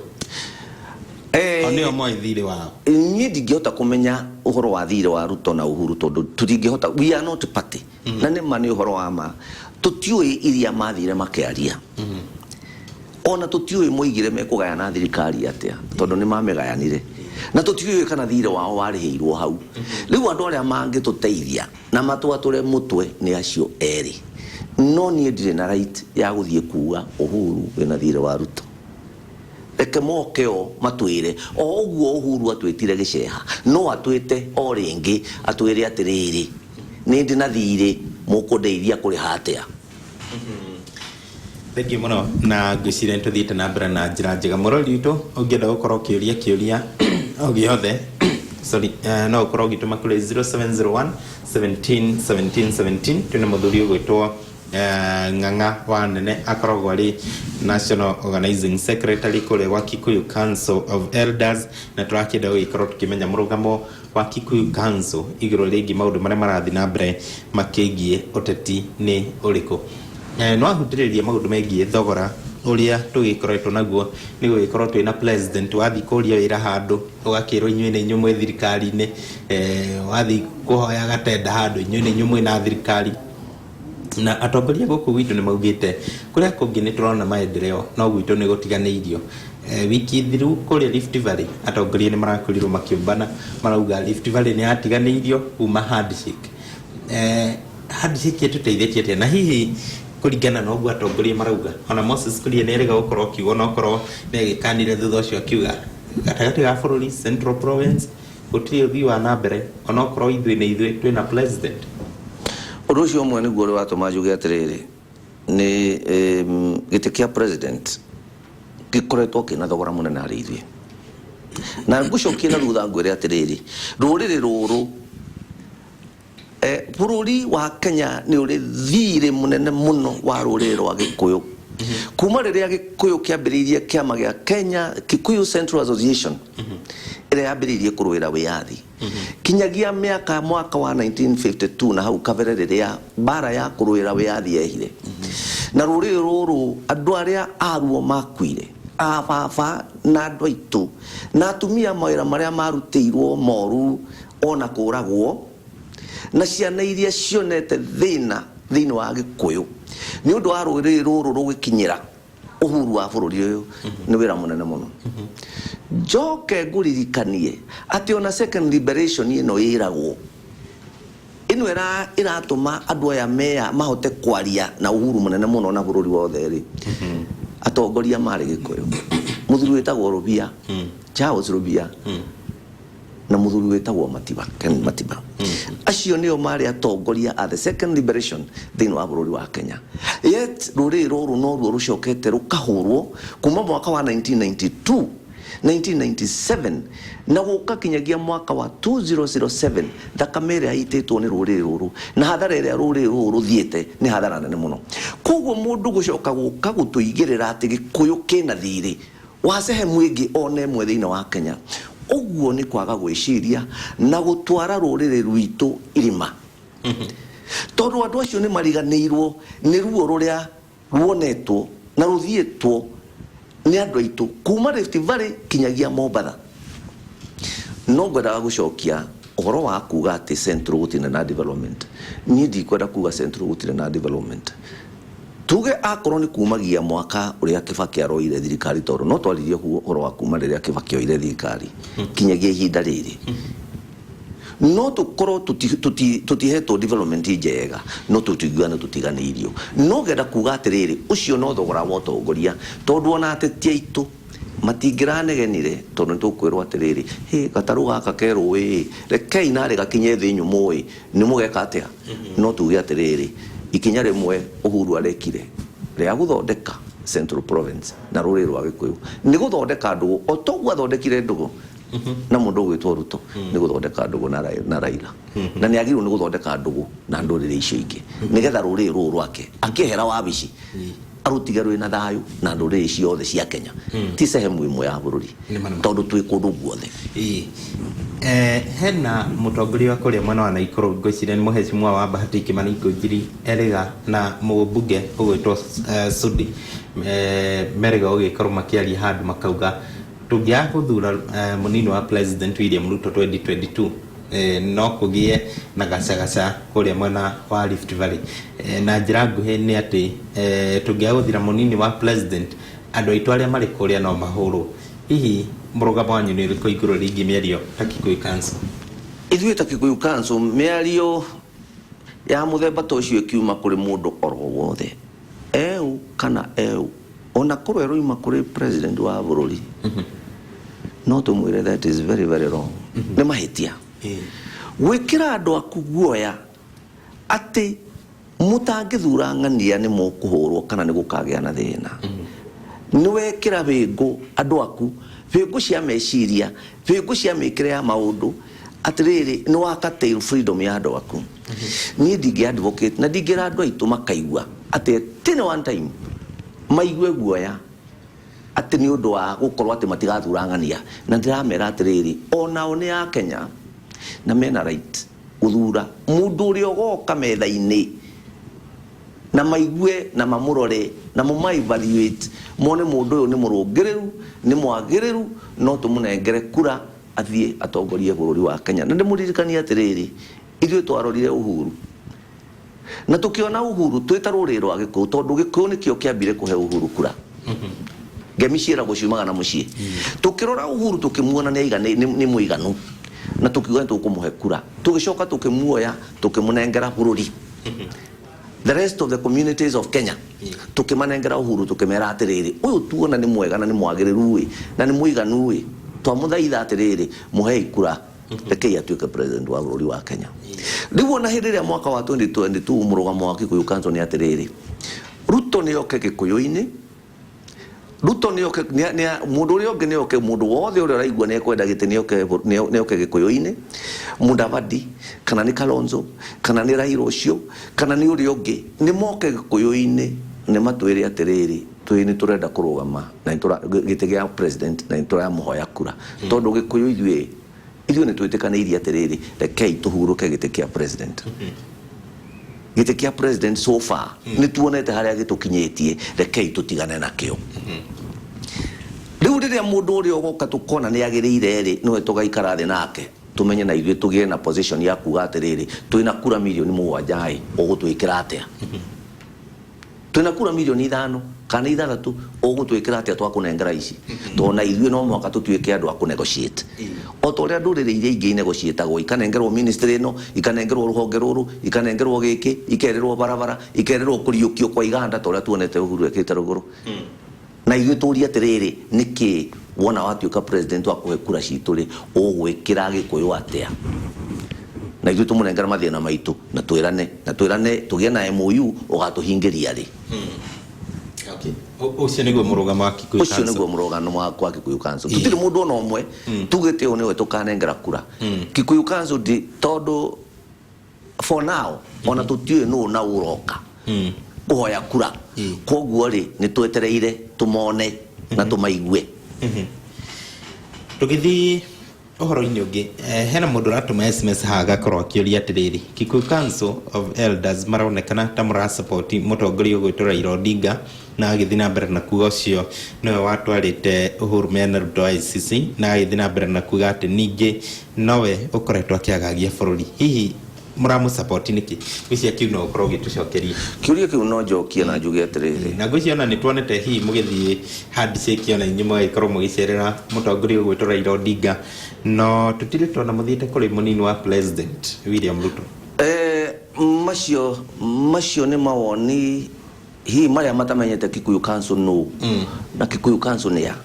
O nĩo moĩ thirĩ wao. Niĩ ndingĩhota kũmenya ũhoro wa thirĩ wa Ruto na Uhuru tondũ tũtingĩhota, we are not party. Na nĩ ma, nĩ ũhoro wa ma, tũtiũĩ iria mathire makĩaria, ona tũtiũĩ moigire mekũgayana thirikari atĩa tondũ nĩ mamĩgayanire, na tũtiũĩ kana thirĩ wao warĩhĩirwo hau. Rĩu andũ arĩa mangĩtũteithia na matwatũre mũtwe nĩ acio erĩ, no niĩ ndirĩ na right ya gũthiĩ kuga Uhuru wĩna thirĩ wa Ruto. Reke moke o matwĩre. O ũguo Uhuru atwĩtire gĩceha, no atwĩte o rĩngĩ atwĩre atĩrĩrĩ, nĩ ndĩ na thirĩ, mũkũndeithia kũrĩha atĩa? Thengiũ mũno, na ngwĩciria nĩ tũthiĩte na mbere na njĩra njega. Mũrori witũ, ũngĩenda gũkorwo ũkĩũria kĩũria o gĩothe, sorry, no ũkorwo ũgĩtũma kũrĩ 0701 17 17 17. Twĩna mũthuri ũgwĩtwo Ng'ang'a wa Nene, akoragwo arĩ National Organizing Secretary kũrĩa gwa Kikuyu Council of Elders, na tũrakĩenda gũgĩkorwo tũkĩmenya mũrũgamo wa Kikuyu Council igũrũ rĩgiĩ maũndũ marĩa marathiĩ na mbere makĩgiĩ ũteti nĩ ũrĩkũ. No ahutĩrĩrie maũndũ megiĩ thogora ũrĩa tũgĩkoretwo naguo nĩ gũgĩkorwo twĩna president. Wathiĩ kũria wĩra handũ, ũgakĩrwo inyuĩ nĩ inyuĩ mwĩ thirikari-inĩ. Wathiĩ kũhoya gatenda handũ, inyuĩ nĩ inyuĩ mwĩna thirikari. Na atongoria gũkũ gwitũ nĩ maugĩte kũrĩa kũngĩ nĩ tũrona maendeleo, no gwitũ nĩ gũtiganĩirio. Wiki thiru kũrĩa Rift Valley atongoria nĩ marakorirwo makĩũmbana, marauga Rift Valley nĩ yatiganĩirio kuma handshake. Handshake ĩtũteithĩtie atĩa? Na hihi kũringana na ũguo atongoria marauga, ona Moses Kuria nĩ erĩga gũkorwo akiuga, onokorwo nĩ agĩkanire thutha ũcio akiuga gatagatĩ ga bũrũri, Central Province, gũtirĩ ũthii wa na mbere onokorwo ithuĩ nĩ ithuĩ twĩna president. Ũndũ ũcio ũmwe nĩguo ũrĩa watũma njuge atĩrĩrĩ, nĩ gĩtĩ kĩa president gĩkoretwo kĩna thogora mũnene harĩ ithuĩ. Na ngũcokie na thutha ngwĩre atĩrĩrĩ, rũrĩrĩ rũrũ, bũrũri wa Kenya nĩ ũrĩ thirĩ mũnene mũno wa rũrĩrĩ rwa Gĩkũyũ kuma rĩrĩa Gĩkũyũ kĩambĩrĩirie kĩama gĩa Kenya Kikuyu Central Association ĩrĩa yambĩrĩirie kũrũĩra wĩyathi kinyagia mĩaka mwaka wa 1952 na hau kabere, rĩrĩa mbara ya kũrũĩra wĩyathi yehire. Na rũrĩrĩ rũrũ, andũ arĩa aruo makuire, a baba na andũ aitũ na atumia, mawĩra marĩa marutĩirwo moru ona kũragwo, na ciana iria cionete thĩna thĩinĩ wa Gĩkũyũ nĩ ũndũ wa rũrĩrĩ rũrũ rũgĩkinyĩra uhuru wa bũrũri ũyũ, nĩ wĩra mũnene mũno. Njoke ngũririkanie atĩ ona second liberation ĩno ĩragwo ĩno ĩratũma andũ aya mea mahote kwaria na uhuru mũnene mũno na bũrũri wothe rĩ, atongoria marĩ Gĩkũyũ, mũthuri wĩtagwo Rũbia, Charles Rũbia, na mũthuri wĩtagwo Matiba, Ken Matiba. Acio nĩo marĩ atongoria a the second liberation thĩinĩ wa bũrũri wa Kenya. Yet rũrĩrĩ rũrũ noruo rũcokete rũkahũrwo kuma mwaka wa 1992, 1997 na gũka kinyagia mwaka wa 2007. Thakame ĩrĩa ĩitĩtwo nĩ rũrĩrĩ rũrũ na hathara ĩrĩa rũrĩrĩ rũrũ rũthiĩte nĩ hathara nene mũno. Koguo mũndũ gũcoka gũka gũtũigĩrĩra atĩ Gĩkũyũ kĩna thirĩ wa sehemu ĩngĩ ona ĩmwe thĩinĩ wa Kenya, ũguo nĩ kwaga gwĩciria na gũtwara rũrĩrĩ rwitũ irima, tondũ andũ acio nĩ mariganĩirwo nĩ ruo rũrĩa ruonetwo na rũthiĩtwo nĩ andũ aitũ kuma Rift Valley kinyagia Mombatha. No ngwendaga gũcokia ũhoro wa kuga atĩ Central gũtirĩ na development. Niĩ ndikwenda kuga Central gũtirĩ na development. Tuge akorwo nĩ kumagia mwaka ũrĩa Kibaki aroire thirikari, tondũ no twaririe ũhoro wa kuma rĩrĩa Kibaki oire thirikari kinyagia ihinda rĩrĩ, no tũkorwo tũtihetwo development njega, no tũtingiuga nĩ tũtiganĩirio. No ngenda kuga atĩrĩrĩ, ũcio no thogora wa ũtongoria, tondũ ona ateti aitũ matingĩranegenire, tondũ nĩ tũkwĩrwo atĩrĩrĩ, hĩ, gatarũ gaka ke rũĩ, rekei narĩ gakinye thĩ nyũmũ ĩ, nĩ mũgeka atĩa? No tuge atĩrĩrĩ, ikinya rĩmwe Uhuru arekire rĩa gũthondeka Central Province na rũrĩrĩ rwa Gĩkũyũ nĩ gũthondeka ndũgũ, o toguo athondekire ndũgũ. Na mũndũ ũgwĩtwo Ruto nĩ gũthondeka ndũgũ na Raila, na nĩ agĩrĩirwo nĩ gũthondeka ndũgũ na ndũrĩrĩ icio ingĩ nĩgetha rũrĩrĩ rũrũ rwake akĩehera wabici arũtige rwĩna thayũ na ndũrĩrĩ ciothe cia Kenya, ti sehemu ĩmwe ya bũrũri, Nĩ ma. tondũ twĩ kũndũ guothe. Ĩĩ. Hena mũtongoria wa kũrĩa mwena wa Naikuru, ngwĩciria nĩ mũhecimua wa Bahati Kimani Ngunjiri erĩga na mũmbunge ũgwĩtwo Sudi, merĩga gũgĩkorwo makĩaria handũ makauga tũngĩaga gũthura mũnini wa President William Ruto 2022, no kũgĩe na gacagaca kũrĩa mwena wa Rift Valley. Na njĩra nguhĩ nĩ atĩ tũngĩaga gũthira mũnini wa president, andũ aitũ arĩa marĩ kũrĩa no mahũrwo. Hihi mũrũgamo wanyu nĩ ũrĩkũ igũrũ rĩgiĩ mĩario ta Kikuyu Council? Ithuĩ ta Kikuyu Council, mĩario ya mũthemba ta ũcio ĩkiuma kũrĩ mũndũ oro wothe, eu kana eu, ona korwo ĩroima kũrĩ president wa bũrũri, no tũmwĩre that is very very wrong. Nĩ mahĩtia gwĩkĩra andũ aku guoya atĩ mũtangĩthura ng'ania nĩ mũkũhũrwo kana nĩ gũkagĩa na thĩna. Nĩ wekĩra bĩngũ andũ aku, bĩngũ cia meciria, bĩngũ cia mĩkĩre ya maũndũ, atĩrĩrĩ nĩ wakatail freedom ya andũ aku. Niĩ ndingĩ advocate na ndingĩra andũ aitũ makaigua atĩ at any one time maigue guoya atĩ nĩ ũndũ wa gũkorwo atĩ matigathura ng'ania. Na ndĩramera atĩrĩrĩ, onao nĩ a Kenya na mena right gũthura mũndũ ũrĩa ũgoka metha-inĩ na maigue na mamũrore na mũma evaluate, mone mũndũ ũyũ nĩ mũrũngĩrĩru, nĩ mwagĩrĩru, no tũmũnengere kura athiĩ atongorie bũrũri wa Kenya. Na ndĩmũririkanie atĩrĩrĩ, ithuĩ twarorire Uhuru na tũkĩona Uhuru twĩ ta rũrĩrĩ rwa Gĩkũyũ, tondũ Gĩkũyũ nĩkĩo kĩambire kũhe Uhuru kura. Ngemi ciĩragwo ciumaga na mũciĩ. Tũkĩrora Uhuru tũkĩmuona nĩ nĩ mũiganu na tũkiuga nĩ tũkũmũhe kura. Tũgĩcoka tũkĩmuoya tũkĩmũnengera bũrũri, the rest of the communities of Kenya tũkĩmanengera Uhuru, tũkĩmera atĩrĩrĩ, ũyũ tuona nĩ mwega na nĩ mwagĩrĩru ĩ na nĩ mũiganu ĩ, twamũthaitha atĩrĩrĩ, mũhei kura, rekei atuĩke president wa bũrũri wa Kenya. Rĩu ona hĩndĩ ĩrĩa mwaka wa 2022, mũrũgamo wa Kikuyu Council nĩ atĩrĩrĩ, Ruto nĩ oke Gĩkũyũ-inĩ, Ruto nĩ oke, mũndũ ũrĩa ũngĩ nĩ oke, mũndũ wothe ũrĩa ũraigua nĩ ekwenda gĩtĩ nĩ oke Gĩkũyũ-inĩ, Mudavadi kana nĩ Kalonzo kana nĩ Raila ũcio kana nĩ ũrĩa ũngĩ, nĩ moke Gĩkũyũ-inĩ nĩ matwĩre atĩrĩrĩ, twĩ nĩ tũrenda kũrũgama na gĩtĩ gĩa president na nĩ tũramũhoya kura, tondũ Gĩkũyũ ithuĩ nĩ twĩtĩkanĩirie atĩrĩrĩ, rekei tũhurũke gĩtĩ kĩa president. Gĩtĩ kĩa president so far nĩ tuonete harĩa gĩtũkinyĩtie, rekei tũtigane nakĩo. Rĩu rĩrĩa mũndũ ũrĩa ũgoka tũkona nĩ agĩrĩire rĩ, nĩwe tũgaikara thĩ nake tũmenye na ithuĩ tũgĩe na position ya kuga atĩrĩrĩ, twĩna kura 7 milioni ĩ, ũgũtwĩkĩra atĩa? Twĩna kura 5 milioni kana 6, ũgũtwĩkĩra atĩa twakũnengera ici? Tondũ na ithuĩ no mũhaka tũtuĩke andũ a kũnegotiate o ta ũrĩa ndũrĩrĩ iria ingĩ inegotiatagwo, ikanengerwo ministry ĩno, ikanengerwo rũhonge rũrũ, ikanengerwo gĩkĩ, ikerĩrwo barabara, ikerĩrwo kũriũkio kwa iganda, ta ũrĩa tuonete Uhuru ekĩte rũgũrũ. Na ithuĩ tũrie atĩrĩrĩ, nĩkĩ wona watuĩka president wa kũhe kura citũ rĩ, ũgwĩkĩra Gĩkũyũ atĩa? Na ithuĩ tũmũnengere mathĩna maitũ na twĩrane tũgĩe na MOU ũgatũhingĩria rĩ. Okay. Ũcio nĩguo mũrũgamo wa Kikuyu Ũcio Council. Nĩguo mũrũgamo wa Kikuyu Council. Tũtirĩ mũndũ ona ũmwe tugĩte ũyũ nĩwe tũkanengera kura Kikuyu Council ndi, tondũ for now ona tũtiũĩ nũ na ũroka kũhoya kura. Koguo rĩ, nĩ twetereire tũmone na tũmaigue. Tũgĩthiĩ ũhoro-inĩ ũngĩ, hena mũndũ ũratũma SMS haha agakorwo akĩũria atĩrĩrĩ, Kikuyu Council of Elders maronekana ta mũrasupport mũtongoria ũgwĩtwo Raila Odinga, na agĩthiĩ na mbere na kuga ũcio nĩwe watwarĩte Uhuru mena Ruto ICC, na agĩthiĩ na mbere na kuga atĩ ningĩ nowe ũkoretwo akĩagagia bũrũri. Hihi mũramũsupport nĩkĩ? Ngwĩciria kĩu no ũkorwo ũgĩtũcokeria. Kĩũria kĩu no njokie na njuge atĩrĩrĩ, Na ngwĩciria ona nĩ tuonete hihi mũgĩthiĩ handshake, ona inyuĩ mũgagĩkorwo mũgĩcerera mũtongoria ũgwĩtwo Raila Odinga, no tũtirĩ tuona mũthiĩte kũrĩ mũnini wa president William Ruto. Macio nĩ mawoni hihi marĩa matamenyete Kikuyu Council no na Kikuyu Council nĩ ya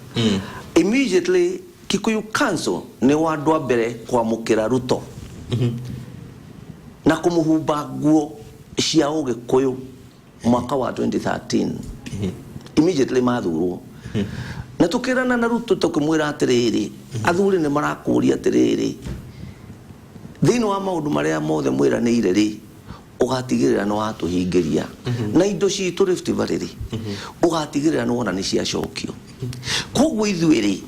immediately. Kikuyu Council nĩ wa andũ a mbere kwamũkĩra Ruto na kũmũhumba nguo cia ũgĩkũyũ mwaka wa 2013 immediately mathurwo. Na tukirana na Ruto tukimwira atiriri, athuri ni marakuria atiriri, thiini wa maundu maria mothe mwiranire ri, ugatigirira ni watuhingiria na indo citu Rift Valley ri, ugatigirira ni wona ni ciacokio. Koguo ithuĩ rĩ,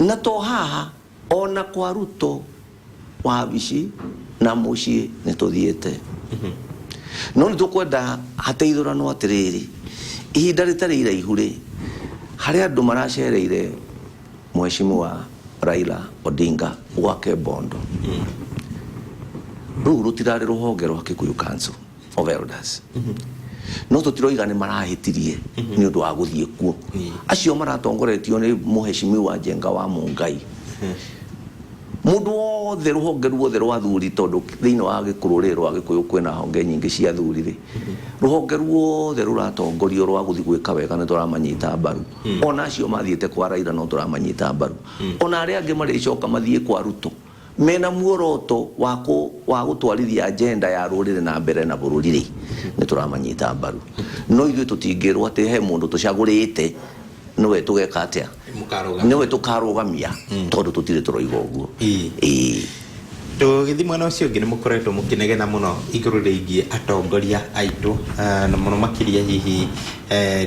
na to haha, ona kwa Ruto wabici na muciĩ nĩ tũthiĩte, no nĩ tũkwenda hateithũranwo atĩrĩrĩ, ihinda rĩtarĩ iraihu rĩ, harĩ andũ maracereire Mheshimiwa Raila Odinga gwake Bondo. Rũu rũtirarĩ rũhonge rwa Kikuyu Council of Elders, no tũtiroiga nĩ marahĩtirie nĩ ũndũ wa gũthiĩ kuo. Acio maratongoretio nĩ Mheshimiwa Njenga wa Mũngai. Mũndũ wothe, rũhonge ruothe rwa athuri, tondũ thĩinĩ wa gĩkũrũ rĩ, rwa Gĩkũyũ kwĩna honge nyingĩ cia athuri rĩ, rũhonge ruothe rũratongorio rwa gũthiĩ gwĩka wega nĩ tũramanyita mbaru. Ona acio mathiĩte kwa Raila no tũramanyita mbaru. Ona arĩa angĩ marĩcoka mathiĩ kwa Ruto mena muoroto wa gũtwarithia agenda ya rũrĩrĩ na mbere na bũrũri rĩ, nĩ tũramanyita mbaru. No ithuĩ tũtingĩrwo atĩ he mũndũ tũcagũrĩte nĩwe tũgeka atĩa. Mũkarũgamia. Nĩwe tũkarũgamia, tondũ tũtirĩ tũroiga ũguo. Ĩĩ. Tũgĩthiĩ mwena ũcio ũngĩ, nĩ mũkoretwo mũkĩnegena mũno igũrũ rĩgiĩ atongoria aitũ, na mũno makĩria hihi,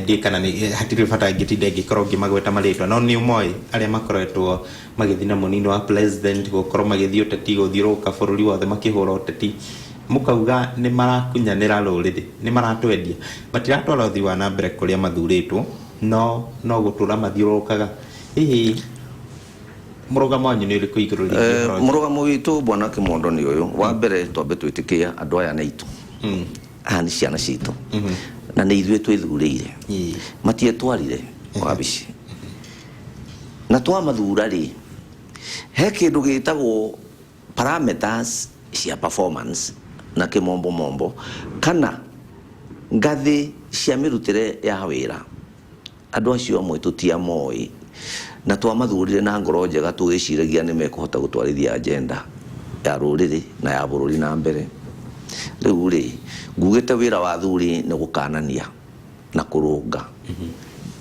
ndiĩ kana nĩ hatirĩ bata ngĩtinda ngĩkorwo ngĩmagweta marĩtwa, no nĩ ũmoĩ arĩa makoretwo magĩthiĩ na mũnini wa president gũkorwo magĩthiĩ ũteti, gũthiũrũrũka bũrũri wothe makĩhũra ũteti, mũkauga nĩ marakunyanĩra rũrĩrĩ, nĩ maratwendia, matiratwara ũthii wa na mbere kũrĩa mathurĩtwo, no gũtũra mathiũrũrũkaga. Hihi mũrũgamo wanyu nĩ ũrĩkũ igũrũ rĩgiĩ ũhoro ũcio? Mũrũgamo witũ, bwana Kĩmondo, nĩ ũyũ. Wa mbere, twambe twĩtĩkie andũ aya nĩ aitũ. Aya nĩ ciana citũ na nĩ ithuĩ twĩthurĩire. Matietwarire wabici na twamathura rĩ, he kĩndũ gĩtagwo parameters cia performance na kĩmombo mombo, kana ngathĩ cia mĩrutĩre ya wĩra. Andũ acio amwe tũtiamoĩ na twamathurire na ngoro njega, tũgĩciragia nĩ mekũhota gũtwarithia agenda ya rũrĩrĩ na ya bũrũri na mbere. Rĩu rĩ, ngugĩte wĩra wa athuri nĩ gũkanania na kũrũnga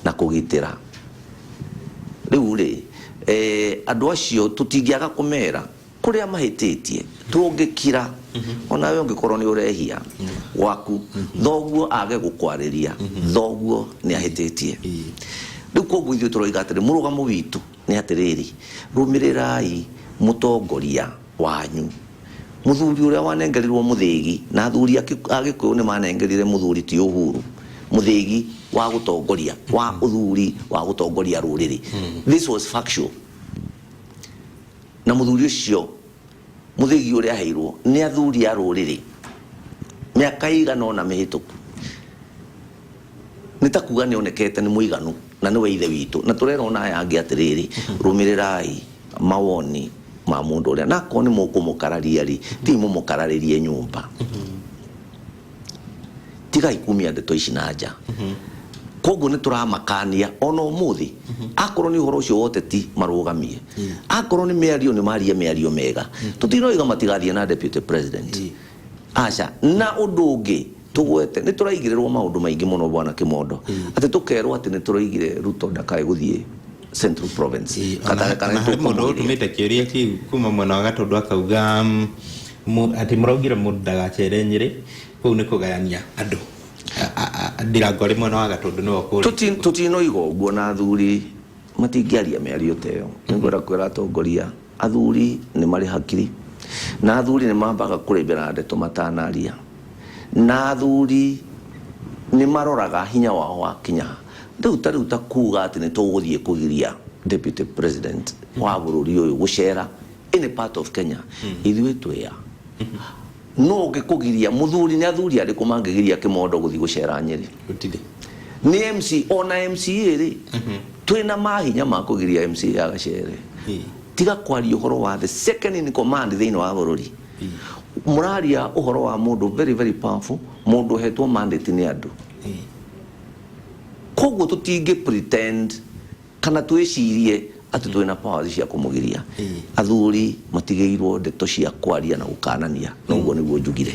na kũgitĩra. Rĩu rĩ, andũ acio tũtingĩaga kũmera kũrĩa mahĩtĩtie. Tũngĩkira, onawe ũngĩkorwo nĩ ũrehia gwaku, thoguo age gũkwarĩria, thoguo nĩ ahĩtĩtie. Rĩu koguo ithuĩ tũroiga atĩrĩ, mũrũgamo witũ nĩ atĩrĩrĩ, rũmĩrĩrai mũtongoria wanyu, mũthuri ũrĩa wanengerirwo mũthĩgi, na athuri a Gĩkũyũ nĩ manengerire mũthuri ti Uhuru mũthĩgi wa gũtongoria, wa ũthuri wa gũtongoria rũrĩrĩ. This was factual. Na mũthuri ũcio, mũthĩgi ũrĩa aheirwo nĩ athuri a rũrĩrĩ mĩaka ĩigana ũna mĩhĩtũku, nĩ ta kuga nĩ onekete nĩ mũiganu na nĩwe ithe witũ. Na tũrera ona aya angĩ atĩrĩrĩ, rũmĩrĩrai mawoni ma mũndũ ũrĩa, na akorwo nĩ mũkũmũkararia rĩ, ti mũmũkararĩrie nyũmba. Tigai kumia ndeto ici na nja. Koguo nĩ tũramakania ona ũmũthĩ, akorwo nĩ ũhoro ũcio wa ũteti marũgamie, akorwo nĩ mĩario nĩ marie mĩario mĩega. Tũtinoiga matigathiĩ na deputy president, aca. Na ũndũ ũngĩ tũgwete, nĩ tũraigĩrĩrwo maũndũ maingĩ mũno, bwana Kĩmondo, atĩ tũkerwo atĩ nĩ tũroigire Ruto ndakae gũthiĩ Central Province. Kana harĩ mũndũ tũkũmũgiria. Ũtũmĩte kĩũria kĩu kuma mwena wa Gatũndũ, akauga atĩ mũraugire mũndũ ndagacere Nyĩrĩ, kũu nĩ kũgayania andũ. Ndirango arĩ mwena wa Gatũndũ nĩwe ũkũrĩtie. Tũtinoiga ũguo, na athuri matingĩaria mĩario ta ĩyo. Nĩngwenda kwĩra atongoria, athuri nĩ marĩ hakiri, na athuri nĩ mambaga kũrĩmbĩra ndeto matanaria, na athuri nĩ maroraga hinya wao wakinya. Rĩu ta kuga atĩ nĩ tũgũthiĩ kũgiria deputy president wa bũrũri ũyũ gũcera any part of Kenya, ithuĩ twĩa no ũngĩkũgiria mũthuri? Nĩ athuri arĩkũ mangĩgiria Kĩmondo gũthiĩ gũcera Nyĩrĩ? Gũtirĩ. Nĩ MC, ona MCA rĩ, twĩna mahinya ma kũgiria MCA agacere? Tiga kwaria ũhoro wa the second in command thĩinĩ wa bũrũri. Mũraria ũhoro wa mũndũ very very powerful, mũndũ ũhetwo mandate nĩ andũ. Koguo tũtingĩ pretend kana twĩcirie atĩ twĩna powers cia kũmũgiria. Athuri matigĩirwo ndeto cia kwaria na gũkanania, na ũguo nĩguo njugire.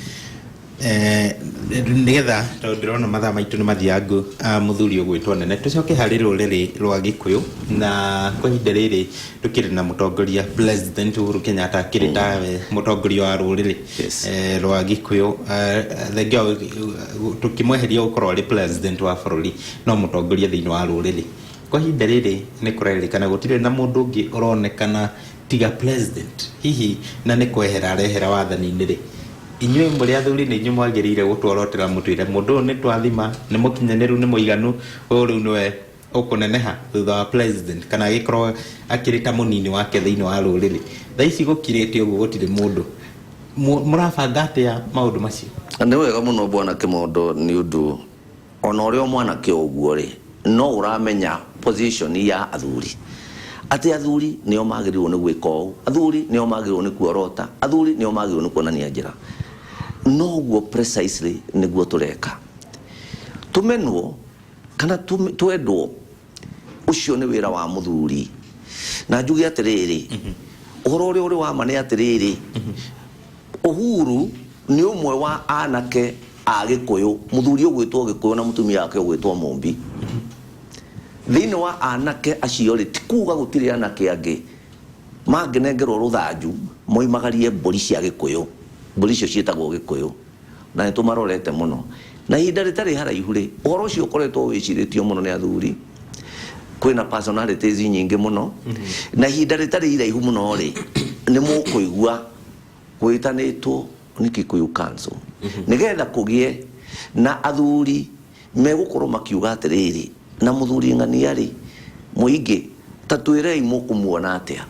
Nĩgetha tondũ ndĩrona mathaa maitũ nĩ mathiangu, mũthuri ũgwĩtwo nene, tũcoke harĩ rũrĩrĩ rwa Gĩkũyũ, na kwa ihinda rĩrĩ tũkĩrĩ na mũtongoria President Uhuru Kenyatta akĩrĩ tawe mũtongoria wa rũrĩrĩ rwa Gĩkũyũ. Thengia wa tũkĩmweheria gũkorwo arĩ president wa bũrũri, no mũtongoria thĩinĩ wa rũrĩrĩ. Kwa ihinda rĩrĩ nĩ kũrerĩkana gũtirĩ na mũndũ ũngĩ ũronekana tiga president, hihi na nĩ kwehera arehera wathani-inĩ rĩ, inyuĩ mũrĩ athuri nĩ inyuĩ mwagĩrĩire gũtworotera mũtwĩre mũndũ ũyũ nĩ twathima nĩ mũkinyanĩru, nĩ mũiganu, ũyũ rĩu nĩwe ũkũneneha thutha wa president, kana agĩkorwo akĩrĩ ta mũnini wake thĩinĩ wa rũrĩrĩ. Thaa ici gũkirĩte ũguo, gũtirĩ mũndũ. Mũrabanga atĩa maũndũ macio? Nĩ wega mũno, bwana Kĩmondo, nĩ ũndũ ona ũrĩa o mwanake ũguo rĩ, no ũramenya position ya athuri, atĩ athuri nĩo magĩrĩirwo nĩ gwĩka ũũ, athuri nĩo magĩrĩirwo nĩ kuorota, athuri nĩo magĩrĩirwo nĩ kuonania njĩra. Noguo precisely nĩguo tũreka, tũmenwo kana twendwo, ũcio nĩ wĩra wa mũthuri. Na njuge atĩrĩrĩ, ũhoro ũrĩa ũrĩ wa ma nĩ atĩrĩrĩ, Uhuru nĩ ũmwe wa anake a Gĩkũyũ, mũthuri ũgwĩtwo Gĩkũyũ na mũtumia wake ũgwĩtwo Mũmbi. Thĩinĩ wa anake acio rĩ, ti kuga gũtirĩ anake angĩ mangĩnengerwo rũthanju moimagarie mbũri cia Gĩkũyũ, mbũri icio ciĩtagwo Gĩkũyũ, na nĩ tũmarorete mũno. Na ihinda rĩtarĩ haraihu rĩ, ũhoro ũcio ũkoretwo wĩcirĩtio mũno nĩ athuri, kwĩna personalities nyingĩ mũno, na ihinda rĩtarĩ iraihu mũno rĩ, nĩ mũkũigua gwĩtanĩtwo nĩ Kikuyu Council nĩgetha kũgĩe na athuri megũkorwo makiuga atĩrĩrĩ, na mũthuri ng'ania rĩ, mũingĩ ta twĩrei mũkũmuona atĩa,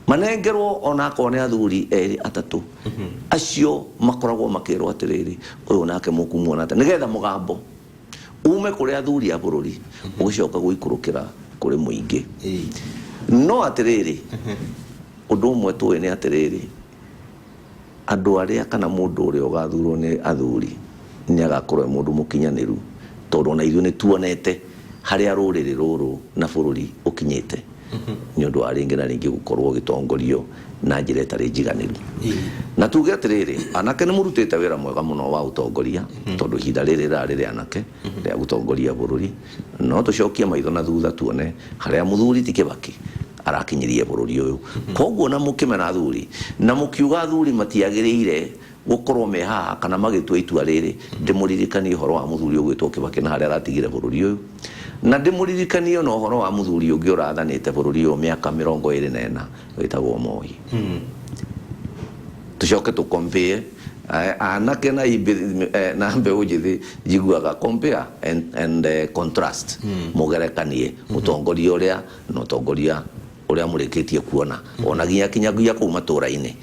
manengerwo onakorwo nĩ athuri erĩ atatũ acio makoragwo makĩrwo atĩrĩrĩ, ũyũ nake mũkũmuona atĩa, nĩgetha mũgambo ume kũrĩ athuri a bũrũri ũgĩcoka gũikũrũkĩra kũrĩ mũingĩ. No atĩrĩrĩ, ũndũ ũmwe tũĩ nĩ atĩrĩrĩ, andũ arĩa kana mũndũ ũrĩa ũgathurwo nĩ athuri nĩ agakorwo e mũndũ mũkinyanĩru, tondũ ona ithuĩ nĩ tuonete harĩa rũrĩrĩ rũrũ na bũrũri ũkinyĩte nĩ ũndũ wa rĩngĩ na rĩngĩ gũkorwo ũgĩtongorio na njĩra ĩtarĩ njiganĩru. Na tuge atĩrĩrĩ, anake nĩ mũrutĩte wĩra mwega mũno wa ũtongoria, tondũ ihinda rĩrĩ rĩrarĩ rĩa anake rĩa gũtongoria bũrũri. No tũcokie maitho na thutha tuone harĩa mũthuri ti Kĩbakĩ arakinyirie bũrũri ũyũ. Koguo na mũkĩmena athuri na mũkiuga athuri matiagĩrĩire gũkorwo me haha kana magĩtua itua rĩrĩ, ndĩmũririkanie ũhoro wa mũthuri ũgwĩtwo Kĩbakĩ na harĩa aratigire bũrũri ũyũ, na ndĩmũririkanie ona ũhoro wa mũthuri ũngĩ ũrathanĩte bũrũri ũyũ mĩaka 24 wĩtagwo Moi. Tũcoke tũ compare anake na na mbeũ njĩthĩ, njiguaga compare and contrast, mũgerekanie mũtongoria ũrĩa na ũtongoria ũrĩa mũrĩkĩtie kuona, ona nginya kinyagia kũu matũra-inĩ,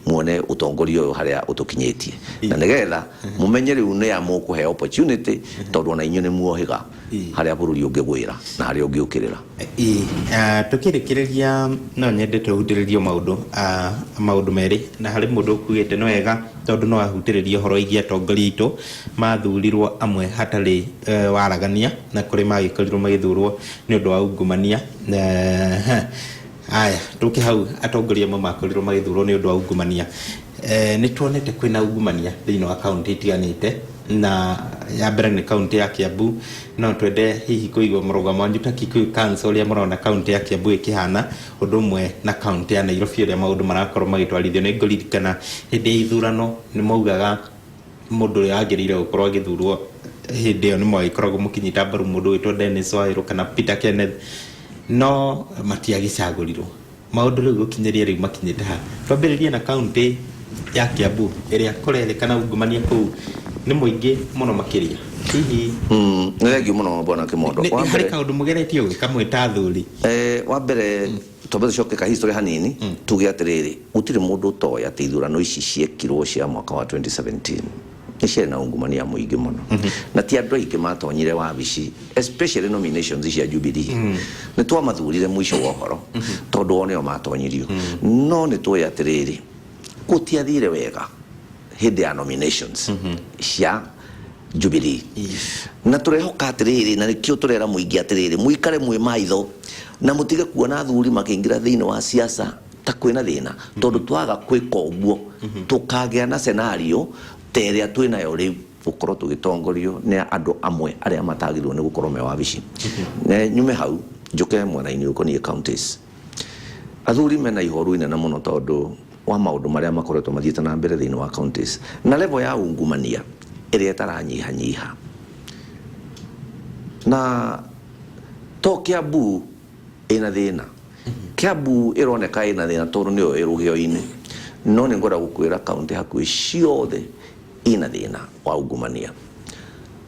muone ũtongoria ũyũ harĩa ũtũkinyĩtie, na nĩgetha mũmenye rĩu nĩ a mũkũhe opportunity, tondũ ona inyuĩ nĩ muohĩga harĩa bũrũri ũngĩgwĩra na harĩa ũngĩũkĩrĩra. Ĩĩ, tũkĩrĩkĩrĩria no nyende tũhutĩrĩrie maũndũ merĩ, na harĩ mũndũ ũkugĩte nĩ wega tondũ no ahutĩrĩrie ũhoro wĩgiĩ atongoria aitũ mathurirwo amwe hatarĩ waragania, na kũrĩ magĩkorirwo magĩthurwo nĩ ũndũ wa ungumania. Aya, tũke hau, atongoria amwe makorirwo magĩthurwo nĩ ũndũ wa ungumania. Nĩ tuonete kwĩna ungumania thĩinĩ wa kaunti itiganĩte, na ya mbere nĩ kaunti ya Kiambu. No twende hihi kũigua mũrũgamo wanyu ta Kikuyu Council ũrĩa mũrona kaunti ya Kiambu ĩkĩhana, ũndũ ũmwe na kaunti ya Nairobi ũrĩa maũndũ marakorwo magĩtwarithio. Nĩ ngũririkana hĩndĩ ya ithurano nĩ maugaga mũndũ ũrĩa wagĩrĩire gũkorwo agĩthurwo hĩndĩ ĩyo nĩ mwagĩkoragwo mũkĩnyita mbaru mũndũ wĩtwo Dennis Waweru kana Peter Kenneth, no matiagĩcagũrirwo. Maũndũ rĩu gũkinyĩria rĩu makinyĩte ha? Twambĩrĩrie na kaunti ya Kiambu ĩrĩa kũrerĩkana ungumania kũu nĩ mũingĩ mũno makĩria hihi. Nĩ thengiũ mũno, bwana Kĩmondo. Wa harĩ mbere kaũndũ mũgeretie gwĩka mwĩ ta athuri? Wa mbere twambe tũcoke ka history hanini, tuge atĩrĩrĩ, gũtirĩ mũndũ ũtoĩ atĩ ithurano ici ciekirwo cia mwaka wa 2017 nĩ ciarĩ na ungumania mũingĩ mũno, na ti andũ aingĩ matonyire wabici, especially nominations cia Jubilee. Nĩ twamathurire mũico wa ũhoro tondũ o nĩo matonyirio, no nĩ tũĩ atĩrĩrĩ, gũtiathire wega hĩndĩ ya nominations cia Jubilee. Na tũrehoka atĩrĩrĩ, na nĩkĩo tũrera mũingĩ atĩrĩrĩ, mũikare mwĩ maitho na mũtige kuona athuri makĩingĩra thĩinĩ wa siasa ta kwĩna thĩna, tondũ twaga gwĩka ũguo tũkagĩa na scenario. Ta ĩrĩa twĩ nayo rĩu, gũkorwo tũgĩtongorio nĩ andũ amwe arĩa matagĩrĩirwo nĩ gũkorwo me wabici. Nyume hau njũke mwena-inĩ ũkoniĩ counties. Athuri mena ihoru inene mũno tondũ wa maũndũ marĩa makoretwo mathiĩte na mbere thĩinĩ wa counties na level ya ungumania ĩrĩa ĩtaranyihanyiha. Na to Kiambu ĩna thĩna, Kiambu ĩroneka ĩna thĩna tondũ nĩyo ĩ rũgĩo-inĩ, no nĩ ngwenda gũkwĩra kaunti hakuhĩ ciothe ina thĩna wa ungumania.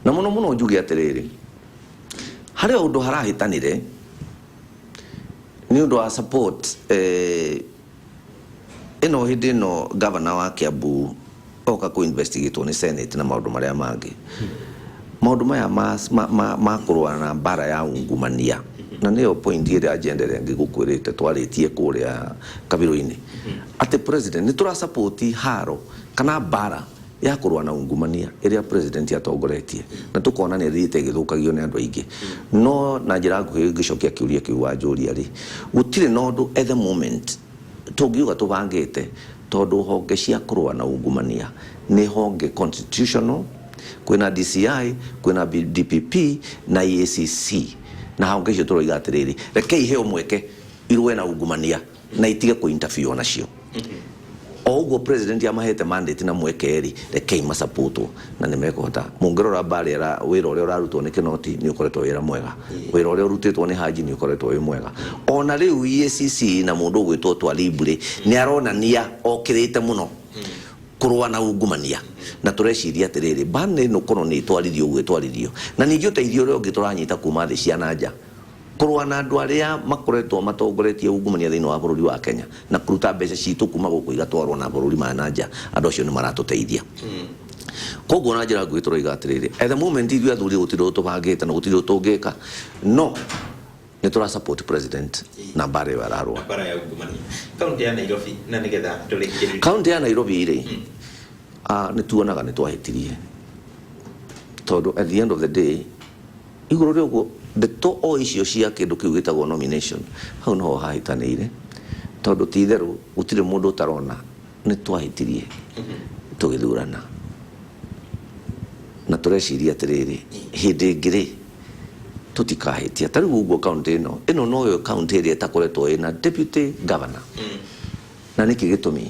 Na mũno mũno njuge atĩrĩrĩ, harĩ o ũndũ harahĩtanire nĩ ũndũ wa support ĩno hĩndĩ ĩno governor wa Kiambu oka kũ investigatwo nĩ Senate na maũndũ marĩa mangĩ. Maũndũ maya ma kũrũa na mbara ya ungumania, na nĩyo point ĩrĩa agenda ĩrĩa ngĩgũkwĩrĩte twarĩtie kũrĩa kabirũ-inĩ, atĩ president nĩ tũra support haro kana mbara ya kũrũa na ungumania ĩrĩa president atongoretie, na tũkona nĩ ĩthiĩte ĩgĩthũkagio nĩ andũ aingĩ. No na njĩra nguhĩ ngĩcokia kĩũria kĩu wanjũria rĩ, gũtirĩ na ũndũ at the moment tũngiuga tũbangĩte, tondũ honge cia kũrũa na ungumania nĩ honge constitutional. Kwĩna DCI, kwĩna DPP na EACC, na honge icio tũroiga atĩrĩrĩ, rekei iheo mweke irũe na ungumania na itige kũ interfere nacio. O ũguo president amahete mandate na mweke rĩ, rekei masapotwo na nĩ mekũhota. Mũngĩrora mbarĩ wĩra ũrĩa ũrarutwo nĩ Kinoti nĩ ũkoretwo wĩra mwega, wĩra ũrĩa ũrutĩtwo nĩ Haji nĩ ũkoretwo wĩ mwega. Ona rĩu EACC na mũndũ ũgwĩtwo Twalib rĩ, nĩ aronania okĩrĩte mũno kũrũa na ungumania, na tũreciria atĩrĩrĩ, bana ĩno korwo nĩ ĩtwarithio ũguo ĩtwarithio, na ningĩ ũteithio ũrĩa ũngĩ tũranyita kuma thĩ cia na nja kũrũa na andũ arĩa makoretwo matongoretie ungumania thĩinĩ wa bũrũri wa Kenya na kũruta mbeca citũ kuma gũkũ igatwarwo na bũrũri ma na nja, andũ acio nĩ maratũteithia. Koguo na njĩra nguhĩ tũroiga atĩrĩrĩ, at the moment ithuĩ athuri gũtirĩ ũndũ tũbangĩte na gũtirĩ ũndũ tũngĩka, no nĩ tũra support president na mbara ĩyo ararũa. Mbara ya ungumania kaunti ya Nairobi, na nĩgetha tũrĩkĩrĩrie. Kaunti ya Nairobi rĩ, nĩ tuonaga nĩ twahĩtirie, tondũ at the end of the day, igũrũ rĩa ũguo ndeto o icio cia kĩndũ kĩu gĩtagwo nomination, hau noho hahĩtanĩire, tondũ ti itherũ gũtirĩ mũndũ ũtarona nĩ twahĩtirie tũgĩthurana, na tũreciria atĩrĩrĩ, hĩndĩ ĩngĩ rĩ, tũtikahĩtia. Ta rĩu ũguo kaunti ĩno noyo kaunti ĩrĩa ĩtakoretwo ĩna deputy governor. Na nĩkĩ gĩtũmi?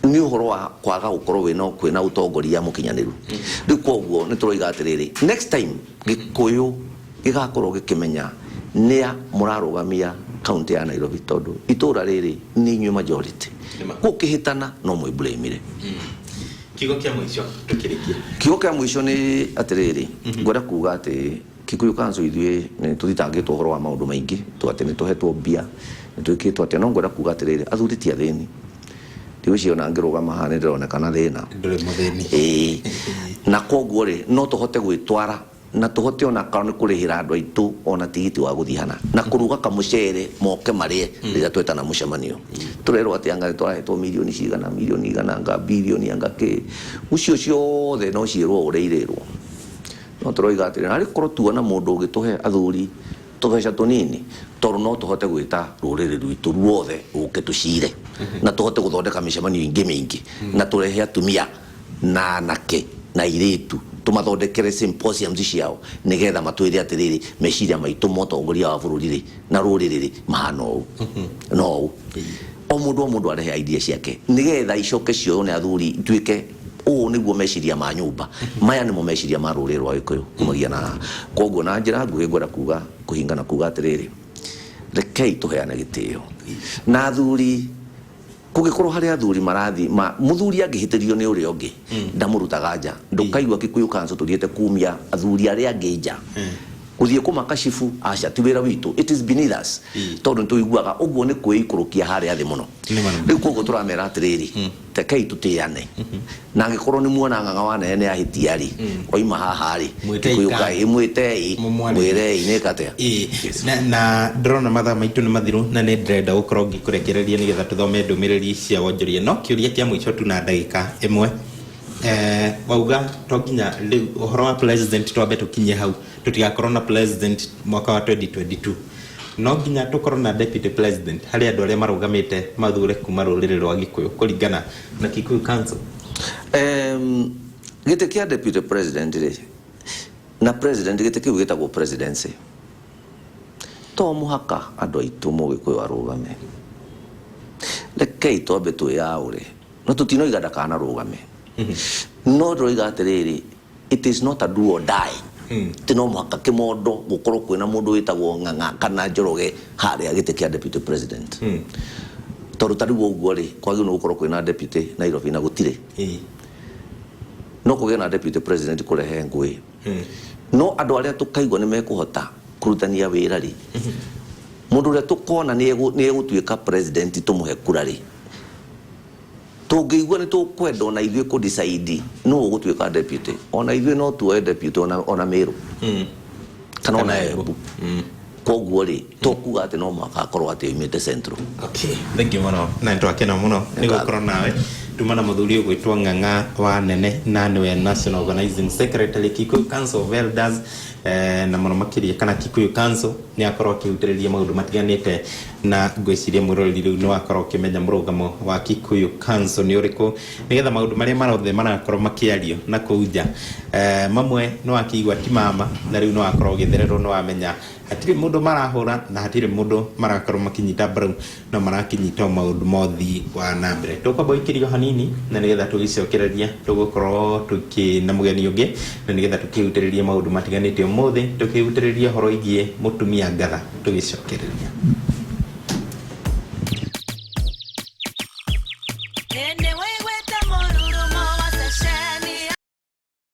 Nĩ ũhoro wa kwaga gũkorwo wĩna kwĩna ũtongoria mũkinyanĩru. Rĩu koguo nĩ tũroiga atĩrĩrĩ, next time Gĩkũyũ gĩgakorwo gĩkĩmenya nĩa mũrarũgamia kaunti ya Nairobi, tondũ itũra rĩrĩ nĩ inyuĩ majority. Gũkĩhĩtana no mwĩ-blame-ire. Kiugo kĩa mũico tũkĩrĩkia. Kiugo kĩa mũico nĩ atĩrĩrĩ, ngwenda kuga atĩ Kikuyu Council ithuĩ nĩ tũthitangĩtwo ũhoro wa maũndũ maingĩ tu, atĩ nĩ tũhetwo mbia, nĩ twĩkĩtwo atĩa, no ngwenda kuga atĩrĩrĩ, athuri ti athĩni. Ndigwĩciria ona ngĩrũgama haha nĩ ndĩronekana thĩna. Ndũrĩ mũthĩni. Ĩĩ, na koguo rĩ, no tũhote gwĩtwara na tũhote ona korwo nĩ kũrĩhĩra andũ aitũ ona tigiti wa gũthiĩ hana na kũruga kamũcere moke marĩe rĩrĩa twetana mũcemanio. Tũrerwo atĩ anga nĩ tũrahetwo mirioni cigana, mirioni igana, anga bilioni, anga kĩ, ucio ciothe no ciĩrwo ũrĩa irĩrwo. No tũroiga atĩrĩ, arĩ korwo tuona mũndũ ũngĩtũhe athuri tũbeca tũnini, tondũ no tũhote gwĩta rũrĩrĩ rwitũ ruothe rũke tũcire, na tũhote gũthondeka mĩcemanio ingĩ mĩingĩ, na tũrehe atumia na anake na airĩtu, tũmathondekere symposiums ciao, nĩgetha matwĩre atĩrĩrĩ, meciria maitũ ma ũtongoria wa bũrũri rĩ na rũrĩrĩ rĩ mahana ũũ no ũũ. O mũndũ o mũndũ arehe idea ciake, nĩgetha icoke cioywo nĩ athuri, ituĩke ũũ nĩguo meciria ma nyũmba, maya nĩmo meciria ma rũrĩrĩ rwa Gĩkũyũ kumagia na haha. Koguo na njĩra nguhĩ ngwenda kuga kũhingana kuga atĩrĩrĩ, rekei tũheane gĩtĩo na athuri. Kũngĩkorwo harĩ athuri marathi ma mũthuri angĩhĩtĩrio nĩ ũrĩa ũngĩ, ndamũrutaga nja. Ndũkaigua Kikuyu Council tũthiĩte kumia athuri arĩa angĩ nja, gũthiĩ kũmakashifu, aca, ti wĩra witũ, it is beneath us, tondũ nĩ tũiguaga ũguo nĩ kwĩikũrũkia harĩa thĩ mũno. Rĩu koguo tũramera atĩrĩrĩ, rekei tũtĩane, na angĩkorwo nĩ muona Ng'ang'a wa Nene nĩ ahĩtia rĩ, oima haha rĩ, Mwĩtei Kikuyu kando. Kai mwĩtei. Mũmwarĩrie. Mwĩrei nĩ katea. Ĩĩ, na ndĩrona mathaa maitũ nĩ mathiru, na nĩ ndĩrenda gũkorwo ngĩkũrekereria nĩgetha tũthome ndũmĩrĩri cia wonjoria. No kĩũria kĩa mũico tu na ndagĩka ĩmwe, wauga to nginya rĩu ũhoro wa president twambe tũkinye hau, tũtigakorwo na president mwaka wa 2022, no nginya tũkorwo na deputy president harĩ andũ arĩa marũgamĩte mathure kuma rũrĩrĩ rwa Gĩkũyũ kũringana na Kikuyu Council? Gĩtĩ kĩa deputy president rĩ na president, gĩtĩ kĩu gĩtagwo presidency. To mũhaka andũ aitũ Mũgĩkũyũ arũgame. Rekei twambe twĩyaũre, no tũtinoiga ndakanarũgame, no ndĩroiga atĩrĩrĩ, it is not a do or die. Ti no mũhaka kĩmondo gũkorwo kwĩna mũndũ wĩtagwo Ng'ang'a kana Njoroge harĩa gĩtĩ kĩa deputy president, tondũ ta rĩu ũguo rĩ, kwagĩrĩirwo nĩ gũkorwo kwĩna deputy Nairobi na gũtirĩ. No kũgĩe na deputy president kũrehe ngũĩ, no andũ arĩa tũkaigua nĩ mekũhota kũrutania wĩra rĩ, mũndũ ũrĩa tũkona nĩ egũtuĩka president tũmũhe kura rĩ, tũngĩigua nĩ tũkwenda ona ithuĩ kũ decide nũ ũgũtuĩka deputy, ona ithuĩ no tuoe deputy ona Meru kana ona Embu. Koguo rĩ, to kuga atĩ no mũhaka akorwo atĩ oimĩte Central. Okay, thank you mũno, na nĩtwakena mũno nĩ gũkorwo nawe. Tuma na mũthuri ũgwĩtwo Ng'ang'a wa Nene, na nĩwe National Organizing Secretary, Kikuyu Council of Elders, na mũno makĩria kana Kikuyu Council. Nĩ akorwo akĩhutĩrĩria maũndũ matiganĩte, na ngwĩciria mwĩroreri rĩu nĩ wakorwo ũkĩmenya mũrũgamo wa Kikuyu Council nĩ ũrĩkũ, nĩgetha maũndũ marĩa marothe marakorwo makĩario na kũu nja, mamwe nĩ wakĩigua ti mama, na rĩu nĩ wakorwo ũgĩthererwo, nĩ wamenya hatirĩ mũndũ marahũra na hatirĩ mũndũ marakorwo makĩnyita mbaru, no marakĩnyita o maũndũ mothi wa na mbere. Tũkwamba gũikĩrio hanini, na nĩgetha tũgĩcokereria tũgũkorwo tũkĩ na mũgeni ũngĩ, na nĩgetha tũkĩhutĩrĩrie maũndũ matiganĩte. Ũmũthĩ tũkĩhutĩrĩria ũhoro wĩgiĩ mũtumia ngatha. Tũgĩcokereria.